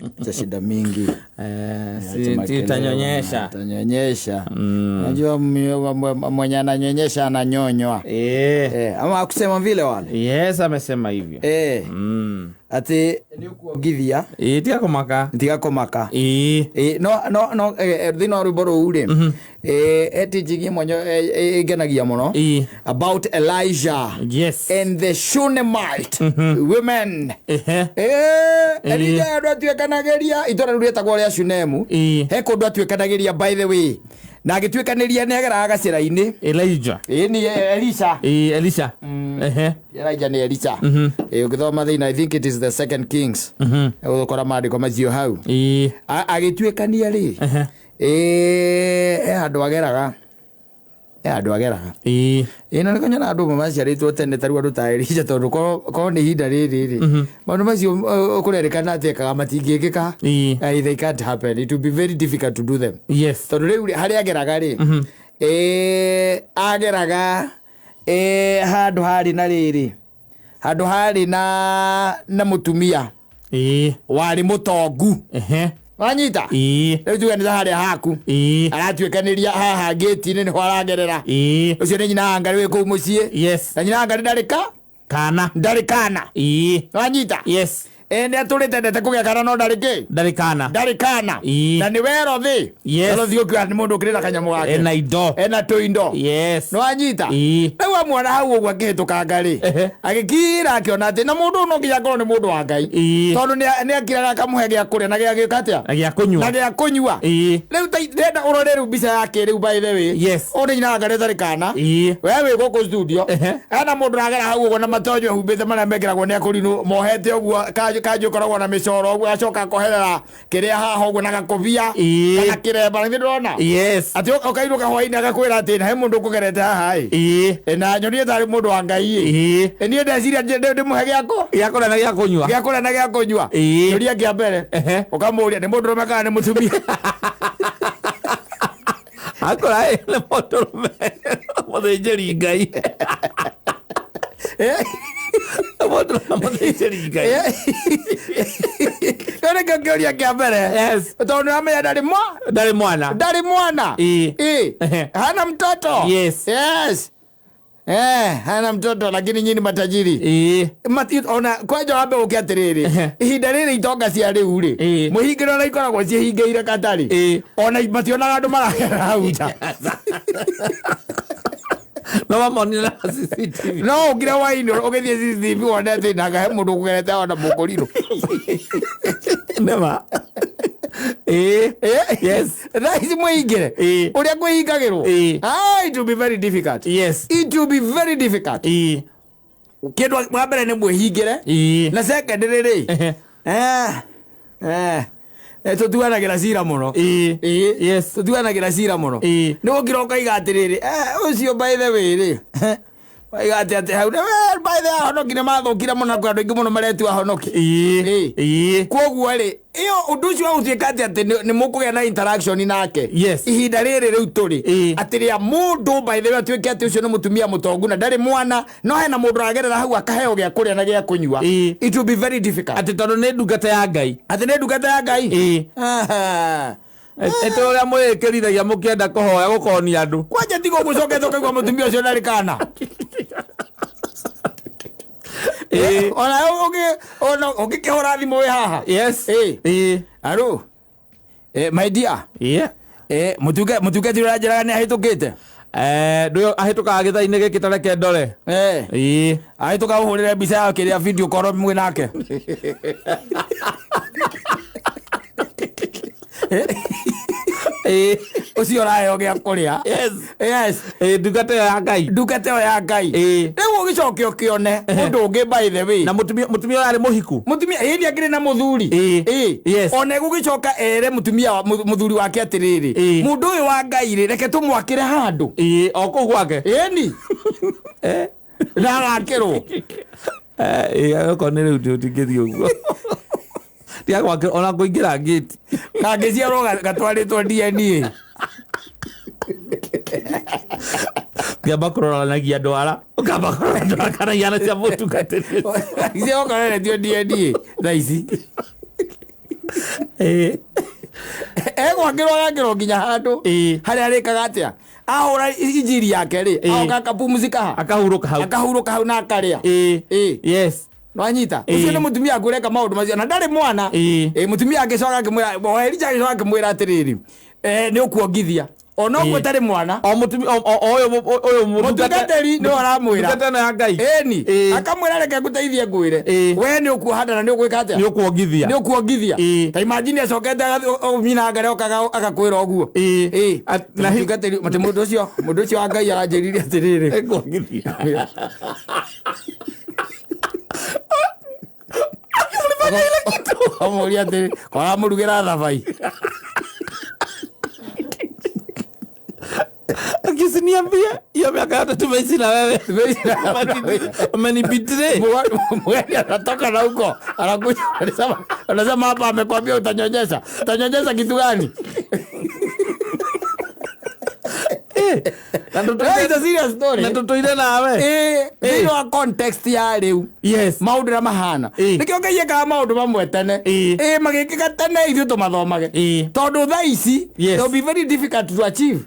Acha shida mingi. Eh, Acha si si makelele, utanyonyesha. Utanyonyesha. Unajua mwenye ananyonyesha ananyonywa. Eh. Eh, ama akusema vile wale. Yes, amesema hivyo. Eh, ati nĩ ũkuongithia Ĩ tiga kũmaka. tiga kũmaka. Ĩ. Eh, no no no thĩinĩ wa rwĩmbo rũu rĩ, eh, he teaching ĩmwe ĩngenagia mũno Ĩ. about Elijah Yes. and the Shunammite women. Ehe. Eh, Elijah andũ atuĩkanagĩria itũra rĩu rĩetagwo rĩa Shunemu. Ĩ. He kũndũ atuĩkanagĩria, by the way, na agĩtuĩkanĩria nĩ ageraga gacĩra-inĩ. Elijah. Ĩ ni Elisha. Ĩ Elisha. Ehe. Elijah nĩ Elisha. Ĩ ũgĩthoma thĩinĩ, I think it is the Second Kings, ũgũkora maandĩko macio hau. Ĩ. Agĩtuĩkania rĩ, ĩ he handũ ageraga, he handũ ageraga. Ĩ. Ĩ na nĩkĩo nyonaga andũ amwe maciarĩtwo tene ta rĩu andũ ta Elisha, tondũ korwo nĩ ihinda rĩrĩ rĩ, maũndũ macio kũrerĩkana atĩ ekaga matingĩkĩka. Ĩ. They can't happen. It will be very difficult to do them. Yes. Tondũ rĩu rĩ, harĩa ageraga rĩ, ageraga handũ harĩ na rĩrĩ, handũ harĩ na mũtumia Ĩ. warĩ mũtongu. Ehe. Wanyita? Ĩ. Rĩu tuge nĩ ta harĩa haku Ĩ. aratuĩkanĩria haha ngĩti-inĩ nĩho aragerera. Ĩ. Ũcio nĩ nyina wa Ngarĩ wĩ kũu mũciĩ. Yes. Na nyina wa Ngarĩ ndarĩ ka Kana. ndarĩ kana. Ĩ. Wanyita? Yes. Ĩ nĩ atũrĩte ndete kũgĩa kana no ndarĩ kĩ? Ndarĩ kana. Ndarĩ kana. Ĩ. Na nĩ werothĩ. Yes. Werothi ũkiuga nĩ mũndũ ũkĩrĩ na kanyamũ gake. Ena indo. Ena tũindo. Yes. Nĩ wanyita? Ĩ. Rĩu amuona hau ũguo akĩhĩtũkanga rĩ, Ehe. agĩkira akĩona atĩ na mũndũ ũyũ no nginya akorwo nĩ mũndũ wa Ngai. Ĩ. Tondũ nĩ akiraga akamũhe gĩa kũrĩa na gĩa gĩka atĩa? Na gĩa kũnyua. Na gĩa kũnyua. Ĩ. Rĩu ta ndĩrenda ũrore rĩu mbica yake rĩu, by the way. Yes. Ũyũ nĩ nyina wa Ngarĩ ũtarĩ kana. Ĩ. We wĩ gũkũ studio. Ehe. Hena mũndũ ũragera hau ũguo na matonyo ehumbĩte marĩa mekĩragwo nĩ akũrinũ mohete ũguo, kanjũ ĩkoragwo na mĩcoro ũguo, acoka akoherera kĩrĩa haha ũguo na gakobia Ĩ. kana kĩremba nĩ ndĩrona. Yes. Atĩ ũkainũka hwainĩ agakwĩra atĩ he mũndũ ũkũgerete haha ĩ. Ĩ. Ĩ, na nyonie tarĩ mũndũ wa Ngai ĩ. Ĩ. Ĩ, niĩ ndeciria ndĩmũhe gĩakũ Gĩa kũrĩa na gĩa kũnyua. Gĩa kũrĩa na gĩa kũnyua. Ĩ. Kĩũria kĩa mbere Ehe. ũkamũria nĩ mũndũrũme kana nĩ mũtumia. Akora ĩ nĩ mũndũrũme mũthĩnjĩri Ngai. Eh? Mũndũrũme mũthĩnjĩri Ngai. Kĩo nĩkĩo kĩũria kĩa mbere. Yes. Tondũ nĩwamenya ndarĩ mwa Ndarĩ mwana. Ndarĩ mwana. Ĩ. Ĩ. Ehe. Hana mtoto. Yes. Yes. Eh, hana mtoto lakini nyinyi ni matajiri. Ĩ. Ona kwanja wambe ũke atĩrĩrĩ, Ehe. ihinda rĩrĩ itonga cia rĩu rĩ, Ĩ. mũhingĩro ona ikoragwo ciĩhingĩire katarĩ. Ĩ. Ona mationaga andũ maragera hau nja. No mamonire na CCTV. No ũkire waini ũgĩthiĩ CCTV wone atĩ nanga he mũndũ ũkũgerete ona mũkũrirũ. Nĩma. Ĩ. Yes. Thaa ici mwĩhingĩre Ĩ. ũrĩa kwĩhingagĩrwo. Ĩ. Ah, it will be very difficult. Yes. It will be very difficult. Ĩ. Kĩndũ wa mbere nĩ mwĩhingĩre. Ĩ. Na second rĩ, Ehe. eh, eh, tũtuanagĩra cira mũno. Ĩ. Ĩ. Yes. Tũtuanagĩra cira mũno. Ĩ. Nĩ gũkira ũkaiga atĩrĩrĩ, ũcio by the way rĩ, waiga atĩ hau by the way ahonoki nĩ mathũkire mũno na kwĩ andũ aingĩ mũno maretua ahonoki. Ĩ. Ĩ. Ĩ. Koguo rĩ, ĩyo ũndũ ũcio wa gũtuĩka atĩ nĩ mũkũgĩa na interaction nake Yes. ihinda rĩrĩ rĩu tũrĩ, Ĩ. atĩ rĩa mũndũ by the way atuĩke atĩ ũcio nĩ mũtumia mũtongu na ndarĩ mwana, no hena mũndũ ũragerera hau akaheo gĩa kũrĩa na gĩa kũnyua, Ĩ. it will be very difficult. Atĩ tondũ nĩ ndungata ya Ngai. Atĩ nĩ ndungata ya Ngai. Ĩ. Aha. Ĩtĩ ũrĩa mwĩĩkĩrithagia mũkĩenda kũhoya gũkonia andũ. Kwanja tiga ũguo ũcokete ũkaigua mũtumia ũcio ndarĩ kana. Ĩ. Ona ona ũngĩkĩhũra thimũ wĩ haha. Yes. Ĩ. Ĩ. Aro, my dear. Ĩ. Mũtungatĩri ũranjĩraga nĩ ahĩtũkĩte. Eh, ndũyũ ahĩtũkaga gĩtha-inĩ gĩkĩ ta reke ndore. Ĩ. Ahĩtũka ũhũrĩre mbica ya kĩrĩa video korwo mwĩ nake. Ĩ. Ũcio ũraheo gĩa kũrĩa. Yes. Yes. Ĩ, ndungata ĩyo ya Ngai. Ndungata ĩyo ya Ngai. Ĩ. Rĩu ũgĩcoke ũkĩone ũndũ ũngĩ, by the way. Na mũtumia ũyũ arĩ mũhiku. Mũtumia ĩni akĩrĩ na mũthuri. Ĩ. Ĩ. Yes. Ona egũgĩcoka ere mũtumia mũthuri wake atĩrĩrĩ, Ĩ. mũndũ ũyũ wa Ngai rĩ, reke tũmwakĩre handũ. Ĩ, o kũu gwake. Ĩni na agakĩrwo. Ĩ, okorwo nĩ rĩu tũtingĩthiĩ ũguo. Tiga gwakĩrwo ona kũingĩra ngĩti. Kangĩciarwo gatwarĩtwo DNA. Ũkĩamba kũroranagia ndwara. Ũkamba kũrora ndwara kana iana cia mũtungatĩri. Icio ũkoreretio DNA thaa ici. Egwakĩrwo agakĩrwo nginya handũ harĩa arĩkaga atĩa, ahũra injiri yake rĩ, agoka akapumzika ha, Akahurũka hau. Akahurũka hau na akarĩa. Yes. Nwanyita? Ũcio nĩ mũtumia waku ũreka maũndũ macio na ndarĩ mwana. Mũtumia agĩcoka akĩmwĩra, o Elija agĩcoka akĩmwĩra atĩrĩrĩ, nĩ ũkuongithia ona ũguo ũtarĩ mwana. O mũtumia o ũyũ ũyũ. Mũtungatĩri nĩwe aramwĩra. Ndungata ĩno ya Ngai. Ĩni. Akamwĩra, reke ngũteithie, ngwĩre, we nĩ ũkuoha nda na nĩ ũgwĩka atĩa? Nĩ ũkuongithia. Nĩ ũkuongithia. Ta imagine acokete nyina ngare okaga agakwĩra ũguo. Mũtungatĩri atĩ mũndũ ũcio wa Ngai aranjĩrire atĩrĩrĩ, Ekuongithia. Amũria atĩrĩ, koramũrugĩra thabai? Ukisiniambie hiyo miaka yote tumeishi na wewe, umenibetray. Mgeni anatoka na huko anakuja, anasema hapa amekwambia utanyonyesha. Utanyonyesha kitu gani? Na It's a serious story. Na tũtũire nawe. Thĩinĩ wa context ya rĩu, maũndũ ũrĩa mahana, nĩkĩo Ngai ekaga maũndũ mamwe tene, magĩkĩka tene ithuĩ tũmathomage, tondũ thaa ici they'll be very difficult to achieve.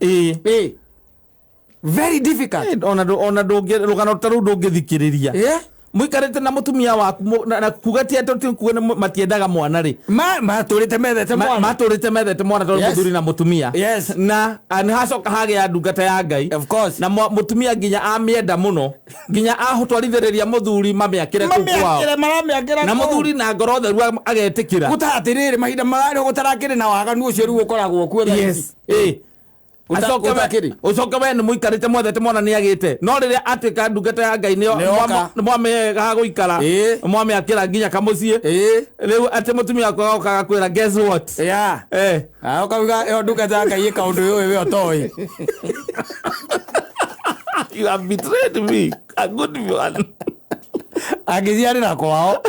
Very difficult. Ona ndũngĩ rũgano ta rũu ndũngĩthikĩrĩria. Mũikarĩte na mũtumia waku na kuga ti atĩ ti kuga nĩ matiendaga mwana rĩ. Matũrĩte methete mwana. Matũrĩte methete mwana tondũ mũthuri na mũtumia. Na nĩ hacoka hagĩa ndungata ya Ngai. Of course. Na mũtumia nginya amĩenda mũno nginya ahũtwarithĩrĩria mũthuri mamĩakĩre kũu kwao. Mamĩakĩre, maramĩakĩra Na kũu. Mũthuri na ngoro theru agetĩkĩra. Gũta atĩrĩrĩ, mahinda mararĩ gũtarakĩrĩ na waganu ũcio rĩu ũkoragwo kuo thaa ici. Yes. Gũtakĩrĩ. Ũcoke we nĩ mũikarĩte mwethete mwana nĩ agĩte, no rĩrĩa atuĩka ndungata ya Ngai nĩo Nĩoka. mwamĩhe gũikara, mwamĩakĩra nginya kamũciĩ. Rĩu atĩ mũtumia waku agoka agakwĩra, "Guess what?" Ũkauga ĩyo ndungata ya Ngai ĩka ũndũ ũyũ we ũtoĩ. You have betrayed me, a good one. Angĩciarĩra kwao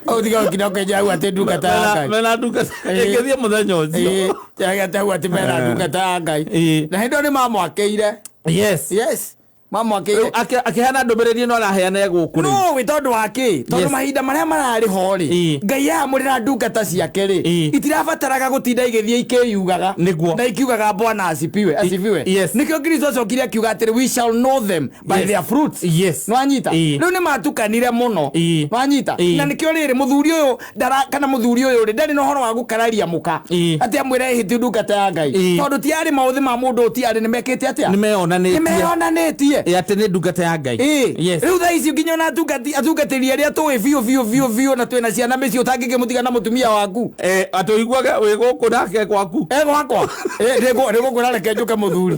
ũtiga ũkina ũkenja hau atĩ ndungata ya Ngai. Mena ndungata ĩngĩthiĩ mũthenya ũcio. Ĩĩ, hau atĩ mena ndungata ya Ngai. Na hĩndĩ ĩyo nĩ mamwakĩire. Yes, mamwakĩire. Rĩu akĩheana ndũmĩrĩri ĩno araheana gũkũ rĩu. No wĩ tondũ wa kĩ? Tondũ mahinda marĩa mararĩ ho rĩ, Ngai ayamũrĩra ndungata ciake rĩ, itirabataraga gũtinda igĩthiĩ ikĩyugaga na ikiugaga, "Bwana asifiwe, asifiwe." Nĩkĩo Kristo acokire akiuga atĩrĩ, "We shall know them by their fruits." Nwanyita? Rĩu nĩ matukanire mũno. Nwanyita? Na nĩkĩo rĩrĩ mũthuri ũyũ ndara kana mũthuri ũyũ rĩ, ndarĩ na ũhoro wa gũkararia mũka atĩ amwĩre ĩhĩti ndungata ya Ngai, tondũ tiarĩ maũthĩ ma mũndũ ũyũ, tiarĩ nĩ mekĩte atĩa? Nĩ meyonanĩtie. Nĩ meyonanĩtie. Atĩ nĩ ndungata ya Ngai. Rĩu thaa ici nginya ona atungatĩri arĩa tũĩ biũ biũ biũ biũ na twĩna ciana mĩciĩ, ũtangĩkĩmũtiga na mũtumia waku. Atĩ ũiguage wĩ gũkũ nake gwaku. E gwakwa. Ndĩgũkwĩra reke njũke mũthuri.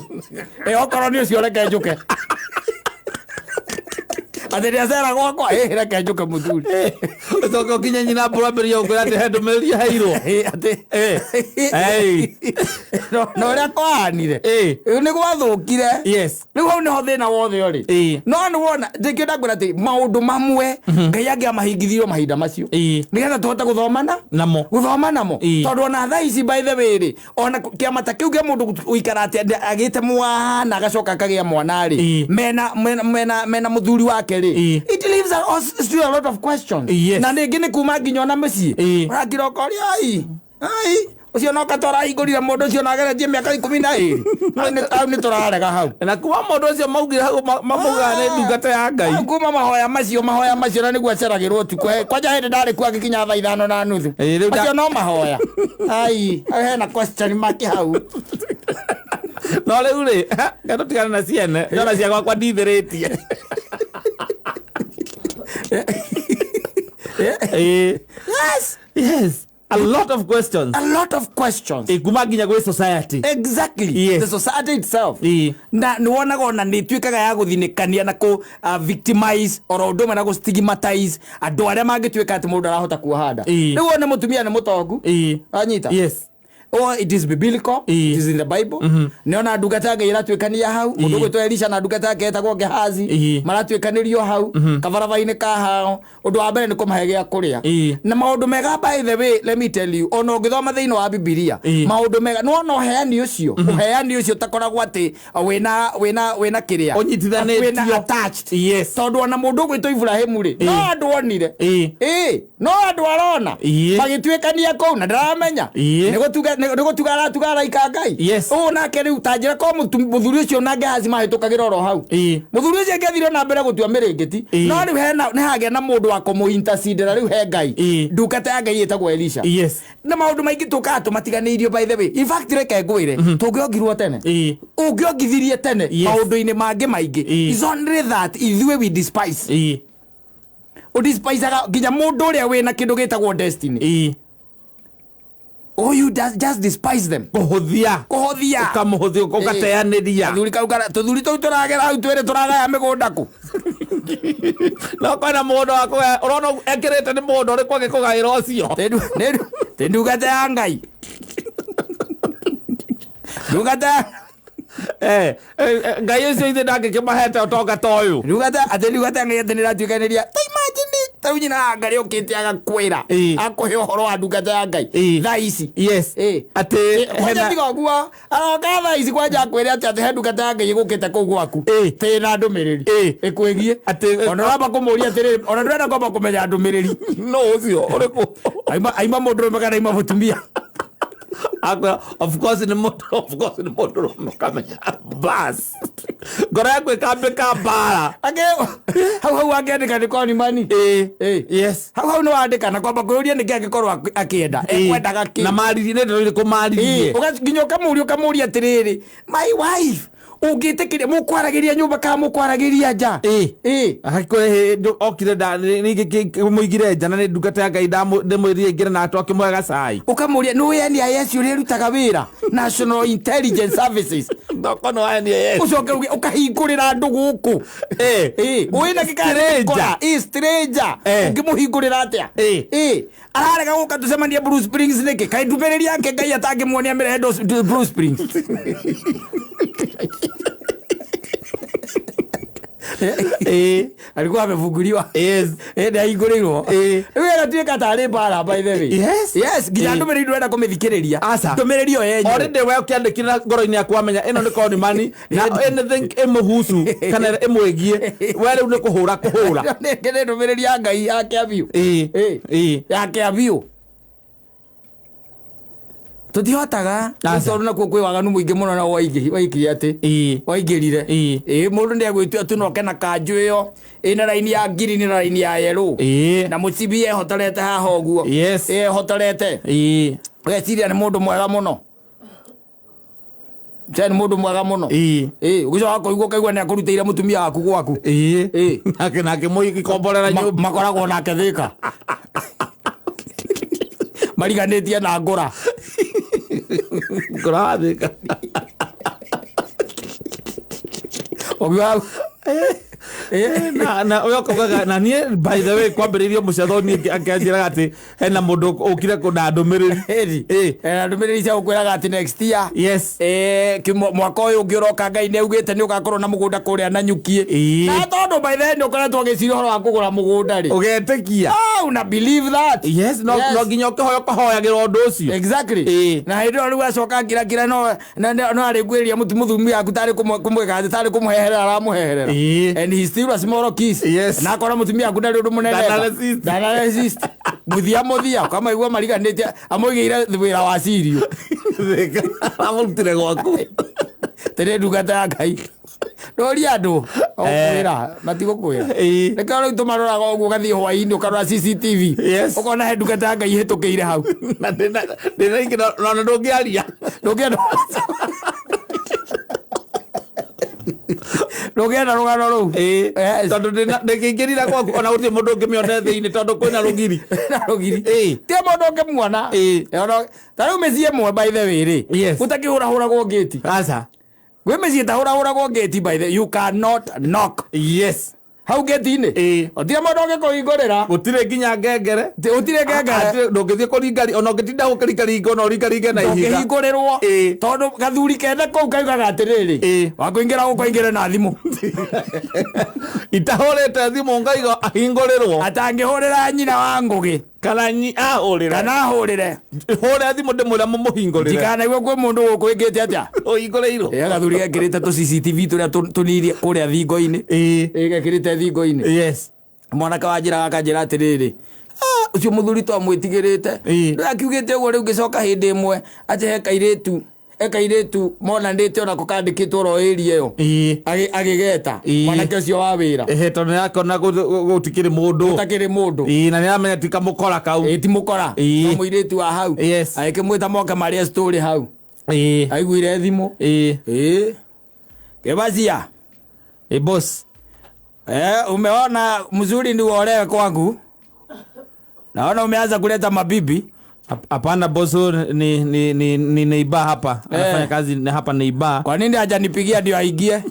Okorwo nĩ ũcio reke njũke atĩ nĩacera gwakwa. Reke njũke mũthuri. Ũcoke ũkinye nyina mbũrambĩria ũkwĩra atĩ he ndũmĩrĩri heirwo. Atĩ na ũrĩa kwahanire, nĩ gwathũkire. Rĩu hau nĩho thĩna wothe ũrĩ. No nĩ wona ndĩkĩo ndakwĩra atĩ maũndũ mamwe Ngai angĩamahingithirio mahinda macio nĩgetha tũhote gũthomana Namo. Gũthoma namo. Tondũ ona thaa ici, by the way rĩ, ona kĩama ta kĩu kĩa mũndũ gũikara atĩ agĩte mwana agacoka akagĩa mwana rĩ, mena mũthuri wake rĩ, it leaves us still a lot of questions. Na rĩngĩ nĩ kuma nginya ona mũciĩ ũrakira ũkoria, ai ai, ũcio no katwarahingũrire mũndũ ũcio na ageretie mĩaka 12. Hau nĩ tũrarega hau. Na kuma mũndũ ũcio maugire hau mamaugaga nĩ ndungata ya Ngai. Hau kuma mahoya macio na nĩguo aceragĩrwo ũtukũ. Kwanja hĩndĩ ndarĩ kuo agĩkinya thaa 5:30. Rĩu Macio no mahoya, ai hau hena question mark hau. No rĩu rĩ, gatũtigane na ciene ndona cia gwakwa ndithĩrĩtie. Yes, a lot of questions. A lot of questions. Kuma nginya gwĩ society. Exactly. The society itself. Na nĩ wonaga ona nĩ ituĩkaga ya gũthinĩkania na kũ victimize oro ũndũ ũmwe na gũ stigmatize andũ arĩa mangĩtuĩka atĩ mũndũ arahota kuoha nda. Rĩu wone mũtumia nĩ mũtongu. Anyita? Yes. Oh, it is biblical. It is in the Bible. Nĩona ndungata ya Ngai ĩratuĩkania hau. Mũndũ ũgwĩtwo Elisha na ndungata yake etagwo Gehazi maratuĩkanĩrio hau kabarabara-inĩ ka hao. Ũndũ wa mbere nĩ kũmahe gĩa kũrĩa. Na maũndũ mega, by the way, let me tell you, ona ũngĩthoma thĩinĩ wa Bibilia, maũndũ mega nĩwona ũheani ũcio, ũheani ũcio ũtakoragwo atĩ wĩna kĩrĩa Ũnyitithanĩtio. wĩna attached. Tondũ ona mũndũ ũgwĩtwo Ibrahimu rĩ, no andũ onire, ĩĩ, no andũ arona magĩtuĩkania kũu na ndaramenya nĩ gũtuga aratuga araika Ngai. Ũũ nake rĩu ta njĩra ko mũthuri ũcio na Gehazi mahĩtũkagĩra oro hau. Mũthuri ũcio angĩathire na mbere gũtua mĩrĩngĩti, no rĩu hena nĩ hagĩa na mũndũ wa kũmũ-intercedera rĩu he Ngai. Ndungata ya Ngai ĩtagwo Elisha. Na maũndũ maingĩ tũkaga tũmatiganĩirio, by the way. In fact, reke ngwĩre, tũngĩongirwo tene, ũngĩongithirie tene maũndũ-inĩ mangĩ maingĩ. It's only that ithuĩ we despise. Ũdespisaga nginya mũndũ ũrĩa wĩna kĩndũ gĩtagwo destiny. Oh, you just despise them. Kũhũthia. Kũhũthia. Ũkamũhũthia, ũgateanĩria. Athuri kau tũthuri tũu tũragera hau twĩrĩ tũragaya mĩgũnda kũ? No kwĩna mũgũnda wa kũgaya, ũrona ekĩrĩte nĩ mũgũnda ũrĩkũ agĩkũgaĩra ũcio? Tĩ ndungata ya Ngai, ndungata ya Ngai ũcio ithe ndangĩkĩmahete ũtonga ta ũyũ. Ndungata, atĩ ndungata ya Ngai atĩ nĩratuĩkanĩria. Ta imagine ta nyina wa Ngai ũkĩte agakwĩra, akũhe ũhoro wa ndungata ya Ngai thaa ici. Atĩ kwanja tiga ũguo, aroka thaa ici kwanja akwĩre atĩ he ndungata ya Ngai ĩgũkĩte kũu gwaku tĩ na ndũmĩrĩri ĩkwĩgiĩ. Ona ũramba kũmũria atĩrĩrĩ, ona ndũrenda kwamba kũmenya ndũmĩrĩri. No ũcio ũrĩkũ? Aima mũndũrũme kana aima mũtumia? Akwĩra, of course nĩ mũndũ, of course nĩ mũndũrũme, ũkamenya bas ngoro yaku ĩkambĩka mbara. Hau hau angĩandĩka nĩ konimani. Hau hau nĩ wandĩka na kwamba kwĩyũria nĩkĩ angĩkorwo akĩenda, ekwendaga kĩ. Na maririe nĩ ndeto irĩkũ maririe. Nginya ũkamũria atĩrĩrĩ, my wife, ũngĩtĩkĩria mũkwaragĩria nyũmba kana mũkwaragĩria nja? Agakĩkũhe hĩndĩ okire ningĩ mũigire nja na nĩ ndungata ya Ngai ndĩmwĩrire aingĩre na twakĩmũhe gacai. Ũkamũria nĩ NIS ũrĩa ĩrutaga wĩra, National Intelligence Services. Ndoko no NIS. Ũcoke uge ũkahingũrĩra andũ gũkũ. Wĩna Stranger. Stranger. Ũngĩmũhingũrĩra atĩa? Ararega gũka tũcemanie Blue Springs nĩkĩ? Kaĩ ndũmĩrĩri yake Ngai atangĩmuonia mĩrehe Blue Springs? Alikuwa amefunguliwa. Nĩ ahingũrĩirwo. Rĩu ĩgatuĩka tarĩ mbara, by the way. Yes, nginya ndũmĩrĩri ndũrenda kũmĩthikĩrĩria. Aca. Ndũmĩrĩri ĩyo yenyewe. Already we ũkĩandĩkire na ngoro-inĩ yaku wamenya ĩno nĩ konimani na anything ĩmũhusu kana ĩmwĩgiĩ, we rĩu nĩ kũhũra kũhũra. Nĩ ndũmĩrĩri ya Ngai ya kĩa biũ. Ya kĩa biũ. Tũtihotaga. Aca. Tondũ nakuo kwĩ waganu mũingĩ mũno na waingĩ atĩ waingĩrire. Mũndũ nĩ agwĩtua atĩ no oke na kanjũ ĩyo ĩna raini ya green na raini ya yellow. Na mũcibi ehotorete haha ũguo. Ehotorete. Ũgeciria nĩ mũndũ mwega mũno. Nĩ mũndũ mwega mũno. Ũgĩcoka kũigua ũkaigua nĩ akũrutĩire mũtumia waku gwaku. Nake mũikomborera nyũmba. Makoragwo nake Thĩka. Mariganĩtie na ngũra. Ngũra wa Thĩka. Ũguo Na ũyũ akaugaga na niĩ, by the way, kwambĩrĩirio mũcetho niĩ akĩanjĩraga atĩ hena mũndũ ũkire kũna ndũmĩrĩri. Ena ndũmĩrĩri cia gũkwĩraga atĩ next year, mwaka ũyũ ũngĩ ũroka, Ngai nĩ augĩte nĩ ũgakorwo na mũgũnda kũrĩa Nanyuki. Na tondũ by the way nĩ ũkoretwo ũgĩciria ũhoro wa kũgũra mũgũnda rĩ, Ũgetĩkia. Oh, una believe that. Yes, no. No nginya ũkĩhoya ũkahoyagĩra ũndũ ũcio. Exactly. Na hĩndĩ ĩyo rĩu acoka ngirakira no arĩkuĩrĩria mũthumi waku tarĩ kũmwĩka atĩ tarĩ kũmũheherera aramũheherera. And he still a small kiss. Na akora mũtumia waku ndarĩ ũndũ mũnene. Ndana resist. Ndana resist. Mũthia mũthia ũkamaigua mariganĩtie amũigĩire wĩra wa cirio. Amũrutire gwaku. Tĩrĩ ndungata ya Ngai. Ndũria andũ ũkwĩra matigũkwĩra. Nĩkĩo rĩu tũmaroraga ũguo, ũgathiĩ hwaĩ-inĩ ũkarora CCTV. Ũkona he ndungata ya Ngai ĩhĩtũkĩire hau. Na ndĩna ingĩ na ndũngĩaria. Ndũngĩenda rũgano rũu. Tondũ ndĩngĩingĩrire gwaku ona gũtirĩ mũndũ ũngĩmĩone thĩinĩ tondũ kwĩna rũgiri. Na rũgiri. Ti mũndũ ũngĩmuona. Ta rĩu mĩciĩ ĩmwe, by the way rĩ, gũtakĩhũrahũragwo ngĩti. Aca. Gwĩ mĩciĩ ĩtahũrahũragwo ngĩti, by the, you cannot knock. Hau gate-inĩ. Ĩĩ. Gũtirĩ mũndũ ũngĩkũhingũrĩra. Gũtirĩ nginya ngengere. Gũtirĩ ngengere. Ndũngĩthiĩ kũringa, ona ũngĩtinda gũkĩringaringa, ona ũringaringe na ihiga. Ndũngĩhingũrĩrwo. Ĩĩ. Tondũ gathuri kene kũu kaigaga atĩrĩrĩ, Ĩĩ. wakũingĩra gũkũ aingĩre na thimũ. Itahũrĩte thimũ ngaiga ahingũrĩrwo. Atangĩhũrĩra nyina wa Ngũgĩ. Kana ahũrĩre. Kana ahũrĩre. Hũre thimũ ndĩmwĩre mũmũhingũrĩre. Ndikanaigua kwĩ mũndũ gũkũ ĩkĩte atĩa. Ũhingũrĩirwo. Ĩ, gathuri gekĩrĩte tũ CCTV tũrĩa tũnini kũrĩa thingo-inĩ. Ĩĩ. Ĩ, gekĩrĩte thingo-inĩ. Yes. Mwanake wa njĩra akanjĩra atĩrĩrĩ, "Ah, ũcio mũthuri twamwĩtigĩrĩte." Ĩĩ. Rĩu akiugĩte ũguo rĩu ngĩcoka hĩndĩ ĩmwe atĩ he kairĩtu, he kairĩtu monanĩte onako kandĩkĩtwo oro area ĩyo. Ĩĩ. Agĩgeta Ĩĩ. mwanake ũcio wa wĩra. Ehe, tondũ nĩakona gũtikĩrĩ mũndũ. Gũtakĩrĩ mũndũ. Ĩĩ, na nĩaramenya ti kamũkora kau. Ĩĩ, ti mũkora. Ĩĩ. No mũirĩtu wa hau. Yes. Agĩkĩmwĩta moke marĩe story hau. Ĩĩ. Aiguire thimũ. Ĩĩ. Ĩĩ. Kĩbacia. Ĩĩ, boss. Umeona mzuri ni uolewe kwangu. Naona umeanza kuleta mabibi. Hapana boss, huyu ni neighbor hapa. Anafanya kazi ni hapa neighbor. Kwa nini hajanipigia ndio aingie?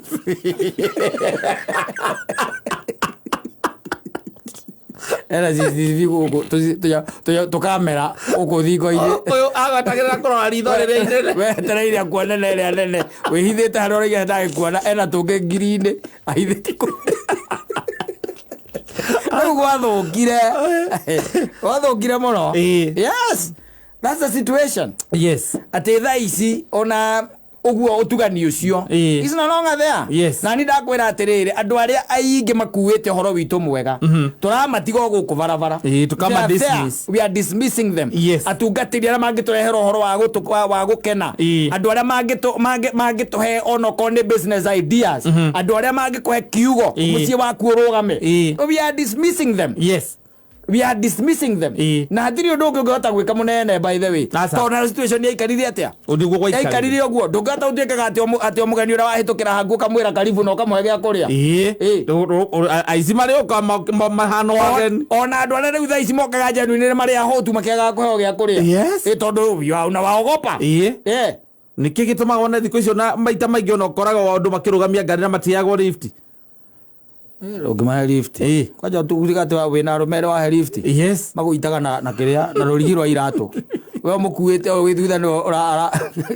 Era CCTV gũkũ, tũkamera gũkũ thingo-inĩ. Ũyũ agatagĩrĩra kũrora ritho rĩrĩa inene. Wetereire akuone na ĩrĩa nene. Wĩhithĩte harĩa ũraiga ndagĩkuona, ena tũngĩ ngiri-inĩ, ahithĩte kũ- Rĩu gwathũkire. Gwathũkire mũno. Ĩĩ. Yes. That's the situation. Yes. Atĩ thaa ici ona ũguo ũtugani ũcio. Ĩĩ. It's no longer there. Yes. Na niĩ ndakwĩra atĩrĩrĩ, andũ arĩa aingĩ makuĩte ũhoro witũ mwega, tũramatiga o gũkũ barabara. Ĩĩ, tũkama They are there. dismiss. We are dismissing them. Yes. Atungatĩri arĩa mangĩtũrehera ũhoro wa gũkena. Ĩĩ. Andũ arĩa mangĩtũhe onokorwo nĩ business ideas. Andũ arĩa mangĩkũhe kiugo, Ĩĩ. mũciĩ waku ũrũgame. Ĩĩ. We are dismissing them. Yes. We are dismissing them. Ĩĩ. Na hatirĩ ũndũ ũngĩ ũngĩhota gwĩka mũnene by the way. Aca. Tondũ na situation yaikarire atĩa? Ũndũ ũguo Yaikarire ũguo. Ndũngĩhota gũtuĩkaga atĩ o mũgeni ũrĩa wahĩtũkĩra haku ũkamwĩra karibu na ũkamũhe gĩa kũrĩa. Ĩĩ. Ĩĩ. Aici marĩũka mahana wageni. Ona andũ arĩa rĩu thaa ici mokaga njeru-inĩ nĩ marĩ ahũtu makĩagaga kũheo gĩa kũrĩa. Yes. Ĩĩ, tondũ you are unawaogopa. Ĩĩ. Ĩĩ. Nĩkĩ gĩtũmaga one thikũ icio na maita maingĩ ona ũkoraga andũ makĩrũgamia ngari na matiheagwo lift? Ũngĩmahe lift. Ĩĩ. Kwanja ũtuĩka atĩ wĩna arũme erĩ wahe lift. Yes. Magũitaga na kĩrĩa, na rũrigi rwa iratũ. We ũmũkuĩte o wĩ thutha nĩwe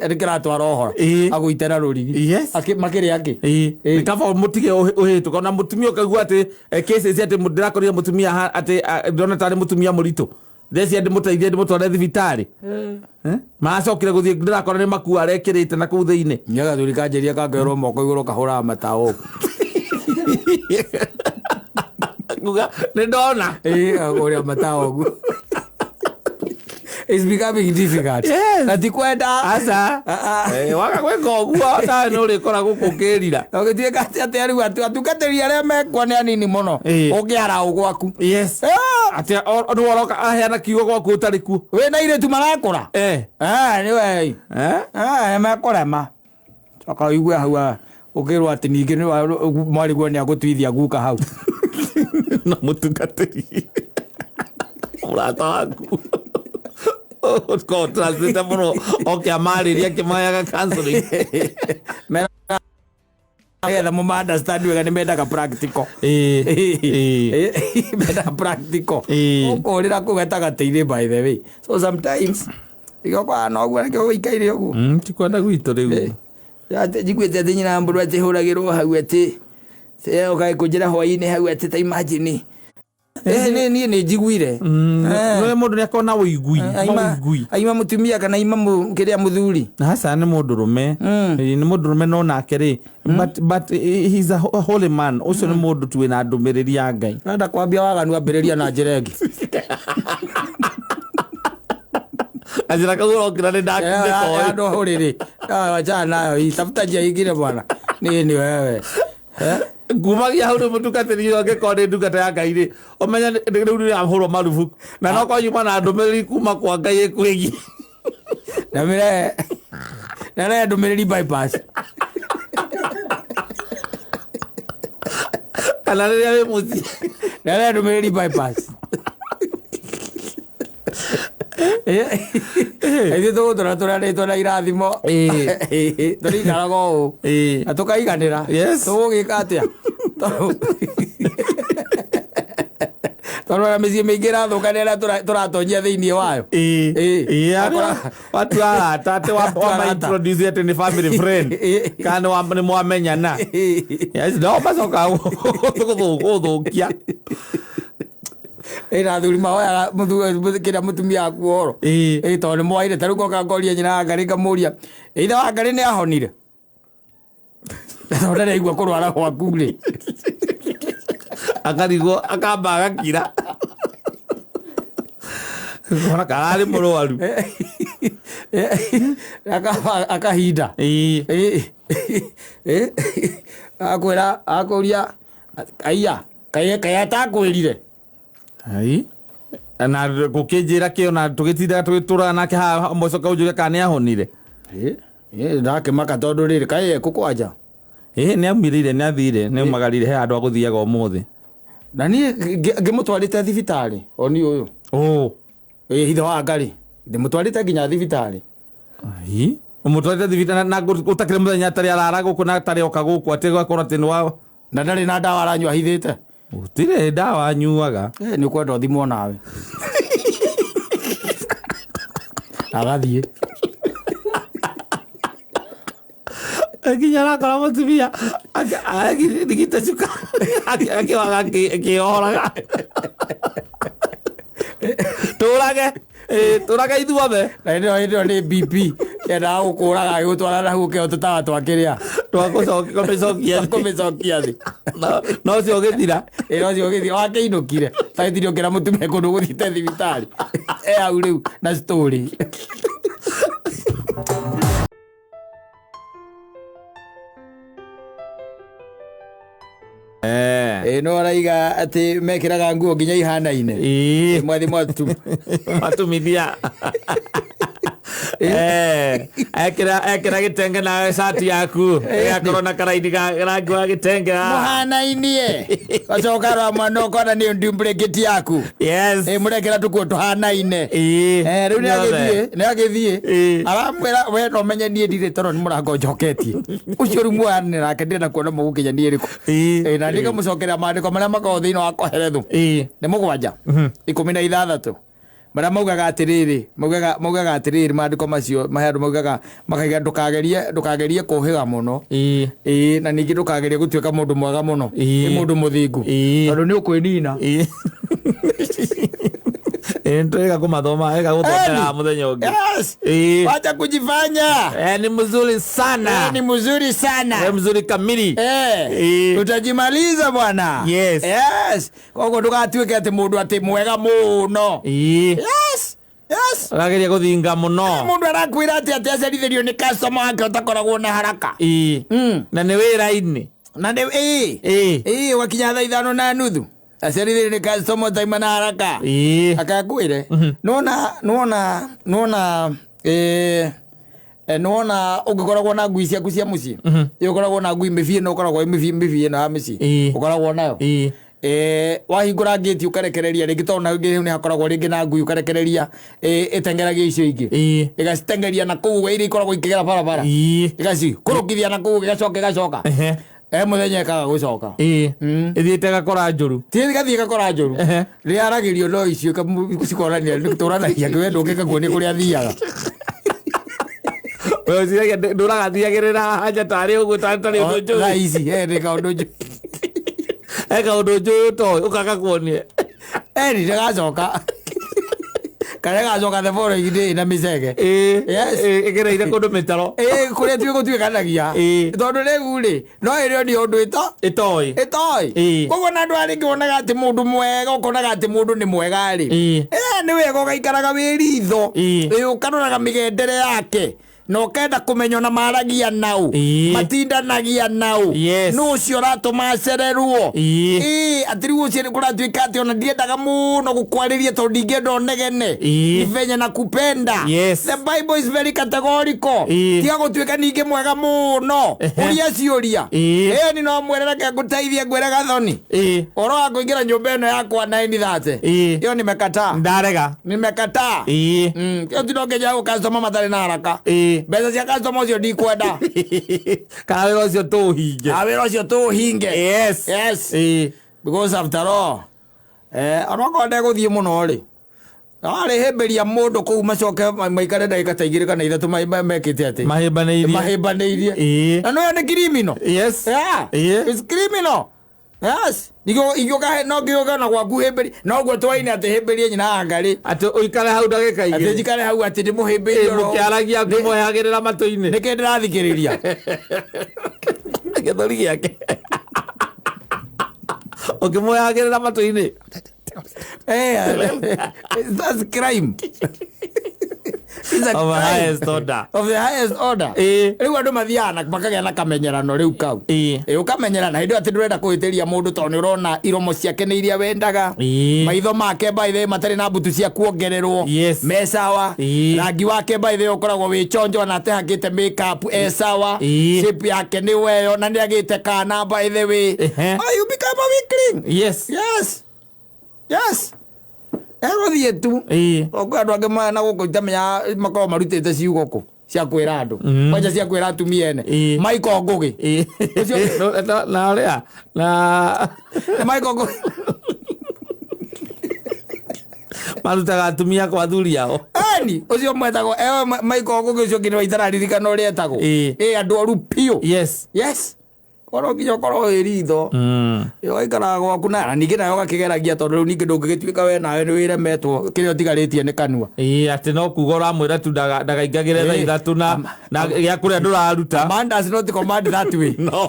nĩ kĩratwara ũhoro. Ĩĩ. Agũite na rũrigi. Yes. Makĩrĩ angĩ. Ĩĩ. Ĩĩ. Nĩ kaba mũtige ũhĩtũka. Ona mũtumia ũkaigua atĩ, cases atĩ ndĩrakorire mũtumia atĩ, ndĩrona tarĩ mũtumia mũritũ. Ndĩreciria ndĩmũteithie ndĩmũtware thibitarĩ. Maracokire gũthiĩ ndĩrakora nĩ makuo arekĩrĩte na kũu thĩinĩ. Nĩ gathuri kanjĩria kangerwo moko igũrũ kahũraga matawa ũguo. Nguga, nĩ ndona. Ĩĩ, ũrĩa matawa ũguo. It's becoming difficult. Yes. Na ti kwenda. Aca. Ah, ah. Waga gwĩka ũguo, nawe nĩ ũrĩkora gũkũ ũkĩrira. Na ũgĩtuĩka atĩ atĩ rĩu atungatĩri arĩa mekuo nĩ anini mũno. Ĩĩ. Ũngĩara ũ gwaku. Yes. Atĩ nĩ ũroka aheana kiugo gwaku ũtarĩ kuo. Wĩna airĩtu marakũra? Nĩ we. Nĩ mekũrema. Coka ũigue hau, ũkĩrwo atĩ ningĩ nĩ mwarĩguo nĩ agũtuithia guka hau. Na mũtungatĩri. Mũrata waku. Ũkorwo translate mũno, oke amarĩrie akĩmaheaga counseling. Mera nĩgetha mũma understand wega nĩ mendaga practical. Mendaga practical. Ũkũrĩra kũu gatagatĩ-inĩ by the way. So sometimes, igokwa no ũguo nĩkĩo ũikaire ũguo. Ti kwenda gwitũ rĩu. Atĩ njiguĩte atĩ nyina mbũrũ atĩ hũragĩrwo hau atĩ, ũgagĩkũnjĩra hwaĩ-inĩ hau atĩ ta imagine. Niĩ nĩ njiguire. No mũndũ nĩ akorwo na ũigui, maũigui. Aima mũtumia kana aima kĩrĩa mũthuri? Aca, nĩ mũndũrũme. Ĩĩ, nĩ mũndũrũme no nake rĩ, but he's a holy man. Ũcio nĩ mũndũ tu wĩna ndũmĩrĩri ya Ngai. Ũrenda kwambia waganu ambĩrĩria na njĩra ĩngĩ. Ajira kau ũrokĩra nĩ ndakĩte Andũ hũrĩrĩ. Wachana nayo hii. Tafuta njia ingine bwana. Nini wewe? Ngumagia hau rĩu mũtungatĩri ũyũ angĩkorwo nĩ ndungata ya Ngai rĩ, ũmenye rĩu nĩ ahũrwo marubuku. Na no korwo yuma na ndũmĩrĩri kuma kwa Ngai ĩkwĩgiĩ. Na mĩrehe. Na rehe ndũmĩrĩri bypass. Kana rĩrĩa wĩ mũciĩ. Na rehe ndũmĩrĩri bypass. Ithuĩ tũgũtũra tũrarĩtwo na irathimo. Tũrĩikaraga ũũ. Na tũkaiganĩra. Yes. Tũgũgĩka atĩa? Tondũ Tondũ ona mĩciĩ mĩingĩ ĩrathũka nĩ arĩa tũratonyia thĩinĩ wayo. Ĩĩ. Ĩĩ. Ĩĩ, arĩa watua arata atĩ Watua wama arata. introduce atĩ nĩ family friend Ĩĩ. kana nĩ mwamenyana. Yes, no macokaga gũthũkia. Ĩna athuri mahoyaga kĩrĩa mũtumia waku ũhoro. Ĩĩ. Ĩĩ, tondũ nĩ mwaire ta rĩu ngoka ngoria nyina wa Ngarĩ ngamũria ithe wa Ngarĩ nĩ ahonire, tondũ ndaraigua kũrwara gwaku rĩ. Akarigwo, akamba agakira ona kararĩ mũrwaru. Akahinda. Ĩĩ. Ĩĩ. Ĩĩ. Akwĩra, akũria, aiya, kaĩ atakwĩrire. Ai. Na gũkĩnjĩra kĩo na tũgĩtindaga tũgĩtũraga nake haha mũcoka ũnjũrie kana nĩ ahonire. Ĩĩ, ĩĩ, ndakĩmaka tondũ rĩrĩ kaĩ ekũ kwanja. Ĩĩ, nĩ aumĩrĩire, nĩ athire, nĩ aumagarire, he handũ agũthiaga ũmũthĩ. Na niĩ ngĩmũtwarĩte thibitarĩ oni ũyũ. Ũ. Ĩĩ, ithe wa Ngarĩ ndĩmũtwarĩte nginya thibitarĩ. Ai. Ũmũtwarĩte thibitarĩ na gũtakĩrĩ mũthenya atarĩ arara gũkũ na atarĩ oka gũkũ atĩ gũgakorwo atĩ nĩ wa Na ndarĩ na ndawa aranyua ahithĩte. Gũtirĩ ndawa anyuaga. Ĩĩ, nĩ ũkwenda ũthimwo nawe. Agathiĩ. Nginya arakora mũtumia ndigite cuka akĩwaga akĩohoraga. Tũrage, tũrage ithuothe. Na hĩndĩ ĩyo nĩ BP yendaga gũkũraga agĩgũtwara na hau ũkĩheo tũtawa twa kĩrĩa. Twa kũmĩcokia thĩ. Kũmĩcokia thĩ. No ũcio ũgĩthira. Ĩĩ, no ũcio ũgĩthira wakĩinũkire. Tagĩtire ũkĩra mũtumia kũndũ ũgũthiĩte thibitarĩ. E hau rĩu na story. Ĩĩ, no araiga atĩ mekĩraga nguo nginya ihanaine. Ĩĩ. Mwathi mwatu. Matumithia. Ekĩra gĩtenge na cati yaku ĩgakorwo na karaini ga rangi wa gĩtenge haha. Mũhanainie. Gacoka rwa mwana ũkona nĩ duplicate yaku. Yes. Ĩĩ, mũrekĩra tũkuo tũhanaine. Ĩĩ. Rĩu nĩ agĩthiĩ, nĩ agĩthiĩ. Ĩĩ. Aramwĩra we no menye niĩ ndirĩ toro nĩ mũrango njoketie. Ũcio rĩu muoyanĩra nake ndĩrenda kuona mũgũkinya niĩ rĩkũ. Ĩĩ. Ĩĩ, na nĩngamũcokeria maandĩko marĩa makoragwo thĩinĩ wa Kohelethu. Ĩĩ. Nĩ 7 16 marĩa maugaga atĩrĩrĩ, maugaga atĩrĩrĩ, maandĩko macio mahe andũ maugaga makaiga ndũkagerie kũhĩga mũno. Ĩĩ. Ĩĩ, na ningĩ ndũkagerie gũtuĩka mũndũ mwega mũno. Ĩĩ. Nĩ mũndũ mũthingu. Ĩĩ. Tondũ nĩ ũkwĩnina. Ĩĩ. Ĩĩ, nĩtwĩga kũmathoma, ĩga gũthomera mũthenya ũngĩ. Yes. Ĩĩ. Wacha kujifanya. Ni mzuri sana. Ni mzuri sana. Mzuri kamili. Ĩĩ. Utajimaliza bwana. Yes. Yes. Koguo ndũgatuĩke atĩ mũndũ atĩ mwega mũno. Ĩĩ. Yes. Yes. Ũrageria gũthinga mũno. Mũndũ arakwĩra atĩ atĩ acerithĩrio nĩ customer wake ũtakoragwo na haraka. Ĩĩ. Na nĩ wĩra-inĩ. Na nĩ ĩĩ. Ĩĩ. Ĩĩ, ũgakinya thaa 5:30. Acerithĩrio nĩ customer ũtaima na haraka. Ĩĩ. Akakwĩre. Nona, nona ũngĩkoragwo na ngui ciaku cia mũciĩ. Ĩĩ, ũkoragwo na ngui mĩbiĩ ĩno, ũkoragwo ĩ mĩbiĩ ĩno ya mũciĩ. Ĩĩ. Ũkoragwo nayo. Ĩĩ. Wahingũra ngĩti ũkarekereria rĩngĩ, tondũ na ngĩti nĩ hakoragwo rĩngĩ na ngui ũkarekereria, ĩtengeragia icio ingĩ. Ĩĩ. Ĩgacitengeria na kũu iria ikoragwo ikĩgera barabara. Ĩĩ. Ĩgacikũrũkithia na kũu, ĩgacoka, ĩgacoka. Ehe. Mũthenya ĩkaga gũcoka. Ĩĩ. Ĩthiĩte ĩgakora njũru. Ti ĩgathiĩ ĩgakora njũru. Ehe. Rĩaragĩrio no icio cikonania, tũranagia we ndũngĩka kuonia kũrĩa athiaga. We ũciragia ndũragathiagĩrĩra haha nja tarĩ ũguo, tarĩ ũndũ njũĩ. Thaa ici, nĩ kaũndũ njũĩ. He kaũndũ njũĩ ũtoĩ, ũkaga kuonia. Nĩ ndĩgacoka. Kana ĩgacoka the following day na mĩcege. Ĩĩ. Yes. Ĩĩ, ĩgereire kũndũ mĩtaro. Ĩĩ, kũrĩa tuĩ gũtuĩkanagia. Ĩĩ. Tondũ rĩu rĩ, no ĩrĩ nĩ ũndũ Ĩtoĩ. ĩtoĩ. Ĩĩ. Koguo na andũ arĩa rĩngĩ wonaga atĩ mũndũ mwega, ũkonaga atĩ mũndũ nĩ mwega rĩ. Ĩĩ. Nĩ wega ũgaikaraga wĩ ritho. Ĩĩ. Ĩĩ, ũkaroraga mĩgendere yake. Na ũkenda kũmenya ona maragia nau. Ĩĩ. Matindanagia nau. Yes. Nũ ũcio ũratũma acererwo. Ĩĩ. Ĩĩ, atĩ rĩu ũcio kũratuĩka atĩ ona ndiendaga mũno gũkwarĩria tondũ ndingĩenda ũnegene. Ĩĩ. Ni venye na kupenda. Yes. The Bible is very categorical. Ĩĩ. Tiga gũtuĩka ningĩ mwega mũno. Ehe. Ũria ciũria. Ĩĩ. Ĩĩ, ni no mwĩre reke ngũteithie ngwĩre gathoni. Ĩĩ. Ũhoro wa kũingĩra nyũmba ĩno yakwa 9:30. Ĩĩ. Ĩyo nimekataa. Ndarega. Nimekataa. Ĩĩ. Ĩyo ti no nginya gũkastoma matarĩ na haraka. Ĩĩ. Mbeca cia customer ũcio ndikwenda. Kana wĩra ũcio tũũhinge. Ah, wĩra ũcio tũũhinge. Yes. Yes. Ĩĩ. Because after all, Onokorwo ndegũthiĩ mũno rĩ, arĩhĩmbĩria mũndũ kũu macoke maikare ndagĩka ta 2 kana 3 mekĩte atĩ Mahĩmbanĩirie. Mahĩmbanĩirie. Na nĩyo nĩ criminal. Yes. Yeah. It's criminal. Yes. Ingĩũka no ngĩũka na gwaku hĩmbĩrie noguo twaine atĩ hĩmbĩrie nyina anga rĩ. Atĩ ũikare hau ndagĩka Atĩ 2. njikare hau atĩ ndĩmũhĩmbĩrie oro. Mũkĩaragia ngĩmũhagĩrĩra matũ-inĩ. Nĩkĩ ndĩrathikĩrĩria? Gĩthũri gĩake. Ũkĩmũhagĩrĩra matũ-inĩ. That's crime. It's a Of the crime. highest order. Of the highest order. Rĩu andũ mathiaga na makagĩa na kamenyerano rĩu kau. Ũkamenyerana hĩndĩ ĩyo atĩ ndũrenda kũhĩtĩria mũndũ tondũ nĩ ũrona iromo ciake nĩ iria wendaga. Maitho make by the way matarĩ na mbutu cia kuongererwo. Yes. Me sawa. Rangi wake by the way ũkoragwo wĩ chonjo na atehakĩte makeup e sawa. Shape yake nĩ weyo na nĩ agĩte kana by the way. Oh, you become a weakling. Yes. Yes. Yes. Egũthiĩ tu. Kwĩ andũ angĩ na gũkũ itamenya makoragwo marutĩte ciugo kũ cia kwĩra andũ. Kwanja cia kwĩra atumia ene. Michael Ngũgĩ. Na ũrĩa na Michael Ngũgĩ. Marutaga atumia kwa athuri ao. Eni, ũcio mwetagwo Michael Ngũgĩ ũcio ũngĩ nĩ itararirikana ũrĩa etagwo. Andũ oru biũ. Yes. Yes. Korwo nginya ũkorwo wĩ ritho. Ũgaikaraga gwaku na ningĩ nawe ũgakĩgeragia tondũ rĩu ningĩ ndũngĩgĩtuĩka we nawe nĩ wĩremetwo kĩrĩa ũtigarĩtie nĩ kanua. Atĩ no kuga ũramwĩra tu ndagaingagĩre thaa 3 na gĩa kũrĩa ndũraruta. Man does not command that way. No.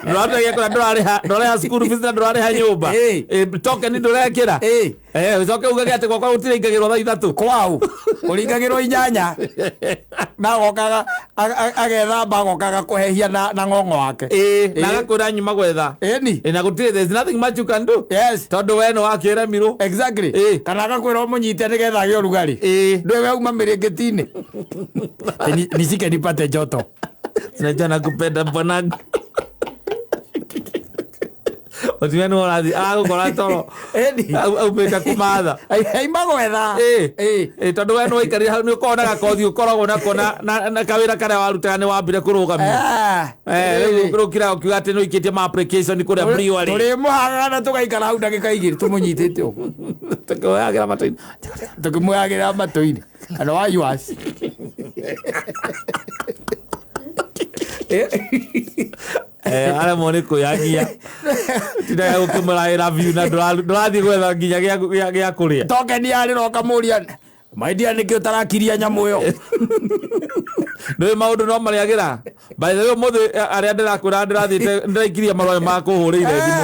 Ndũraruta gĩa kũrĩa ndũrarĩha school fees na ndũrarĩha nyũmba. Token ndũrekĩra. Ũcoke ugage atĩ gwakwa gũtiraingagĩrwo thaa 3. Kwao ũringagĩrwo 8. Na agokaga agethamba agokaga kũhehia na ng'ong'o wake. Na agakwĩra nyuma gwetha. Ĩni. Na gũtirĩ, there's nothing much you can do. Yes. Tondũ we nĩ wakĩremirwo. Exactly. Kana agakwĩra ũmũnyite nĩgetha agĩe ũrugarĩ. Ndũĩ we uma mĩrĩngĩti-inĩ. Nishike nipate joto. Sinajua nakupenda bwanangu. Mũtumia nĩ ũrathiĩ agũkora toro. Aumĩte kũmatha. Aima gwetha. Tondũ we nĩ waikarire hau nĩ ũkoragwo na gakothi ũkoragwo nako na kawĩra karĩa warutaga nĩ wambire kũrũgamio. Rĩu ũkĩra ũkiuga atĩ nĩ ũikĩtie ma application kũrĩa brewery. Tũrĩmũhagaga na tũgaikara hau ndagĩka 2 tũmũnyitĩte ũguo. Tũkĩmũhagĩra matũ-inĩ. Tũkĩmũhagĩra matũ-inĩ. And why you ask? Aremwo nĩ kwĩyagia. Tindaga gũkĩmũraĩra view na ndũrathiĩ gwetha nginya gĩa kũrĩa. Token yarĩra ũkamũria, my dear, nĩkĩ ũtarakiria nyamũ ĩyo? Nĩũĩ maũndũ no marĩagĩra. By the way, ũmũthĩ arĩa ndĩrakwĩra ndĩrathiĩte ndĩraikirie marũa ma kũhũrĩire thimũ.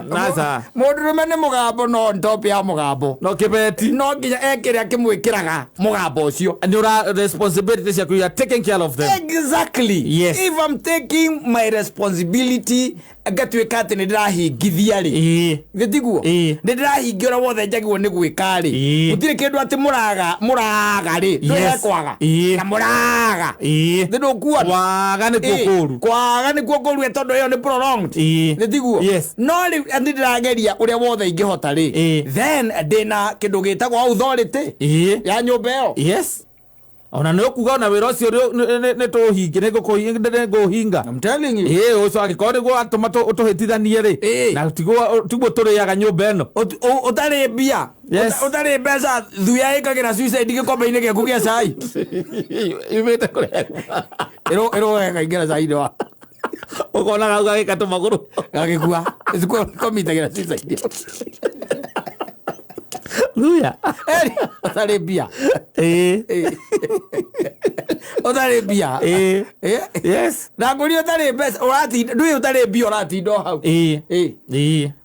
Nasa. Mũndũrũme nĩ mũgambo no on top ya mũgambo. No kĩbeti. No nginya ekĩrĩa kĩmwĩkĩraga mũgambo ũcio. Nĩ ũra responsibility ciaku, you are taking care of them. Exactly. Yes. If I'm taking my responsibility, ngatuĩka atĩ nĩ ndĩrahingithia rĩ. Githĩ tiguo? Nĩ ndĩrahingia ũrĩa wothe njagĩrĩirwo nĩ gwĩka rĩ. Gũtirĩ kĩndũ atĩ mũraga rĩ. Ndũĩ hekwaga. Na mũraga. Nĩ ndũkuona? Kwaga nĩkuo kũũru. Kwaga nĩkuo kũũru tondũ ĩyo nĩ prolonged. Nĩ tiguo? Yes. No rĩu nĩ ndĩrageria ũrĩa wothe ingĩhota rĩ. Then ndĩna kĩndũ gĩtagwo authority. Ya nyũmba ĩyo. Yes. Ona nĩ ũkuga ona wĩra ũcio nĩ tũũhinge, nĩ ngũũhinga. I'm telling you. Ũcio angĩkorwo nĩguo watũma ũtũhĩtithanie rĩ. Na tiguo tũrĩaga nyũmba ĩno. Ũtarĩ mbia. Yes. Ũtarĩ mbeca, thuya ĩkagĩra suicide gĩkombe-inĩ gĩaku gĩa cai. Yumĩte kũrĩa. Ĩrũgaga ĩkaingĩra cai-inĩ wa. Ũkona kau gagĩka tũmagũrũ. Gagĩkua. Komitagĩra suicide. Thuya. Eri, ũtarĩ mbia. Ũtarĩ mbia. Yes. Na ngũria ũtarĩ mbeca, ũratinda, ndũĩ ũtarĩ mbia ũratinda o hau.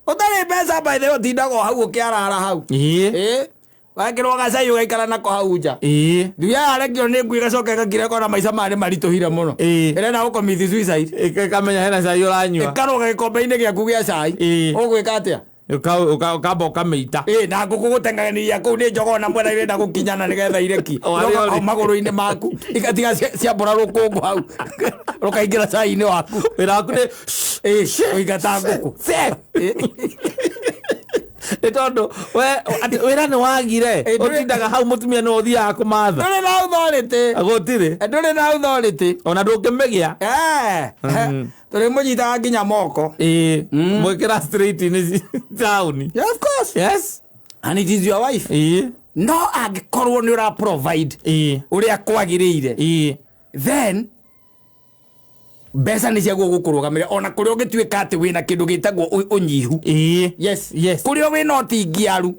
Ũtarĩ mbeca by the way ũtindaga o hau ũkĩarara hau. Wekĩrwo gacai ũgaikara nako hau nja. Thuya yarekio nĩ ngui ĩgacoka ĩgakira ĩkona maica maya nĩ maritũhire mũno. Ĩrenda gũcommit suicide. Ĩkamenya hena cai ũranyua. Ĩkarũga gĩkombe-inĩ gĩaku gĩa cai. Ũgwĩka atĩa? Ũkamba ũkamĩita. Na ngũkũ gũteng'erania kũu nĩ njogoo na mwena irenda gũkinyana nĩgetha ireki. O harĩa Hau ũrĩ. magũrũ-inĩ maku. Igatiga ciambũra rũkũngũ hau. Rũkaingĩra cai-inĩ waku. Wĩra waku nĩ Kũingata ngũkũ. Nĩ tondũ we atĩ wĩra nĩ wagire. Ĩ, Ũtindaga hau, mũtumia nĩ ũthiaga kũmatha. Ndũrĩ na authority. Gũtirĩ. Ndũrĩ na authority. Ona ndũngĩmĩgĩa. Tũrĩ mũnyitaga nginya moko. Ĩĩ, mwĩkĩra street-inĩ taũni. Yeah, of course. And it is your wife. No angĩkorwo nĩ ũra provide ũrĩa kwagĩrĩire, then mbeca nĩ ciaguo gũkũrũgamĩrĩra ona kũrĩa ũngĩtuĩka atĩ wĩna kĩndũ gĩtagwo ũnyihu. Yes. Kũrĩa wĩna ũtingiaru,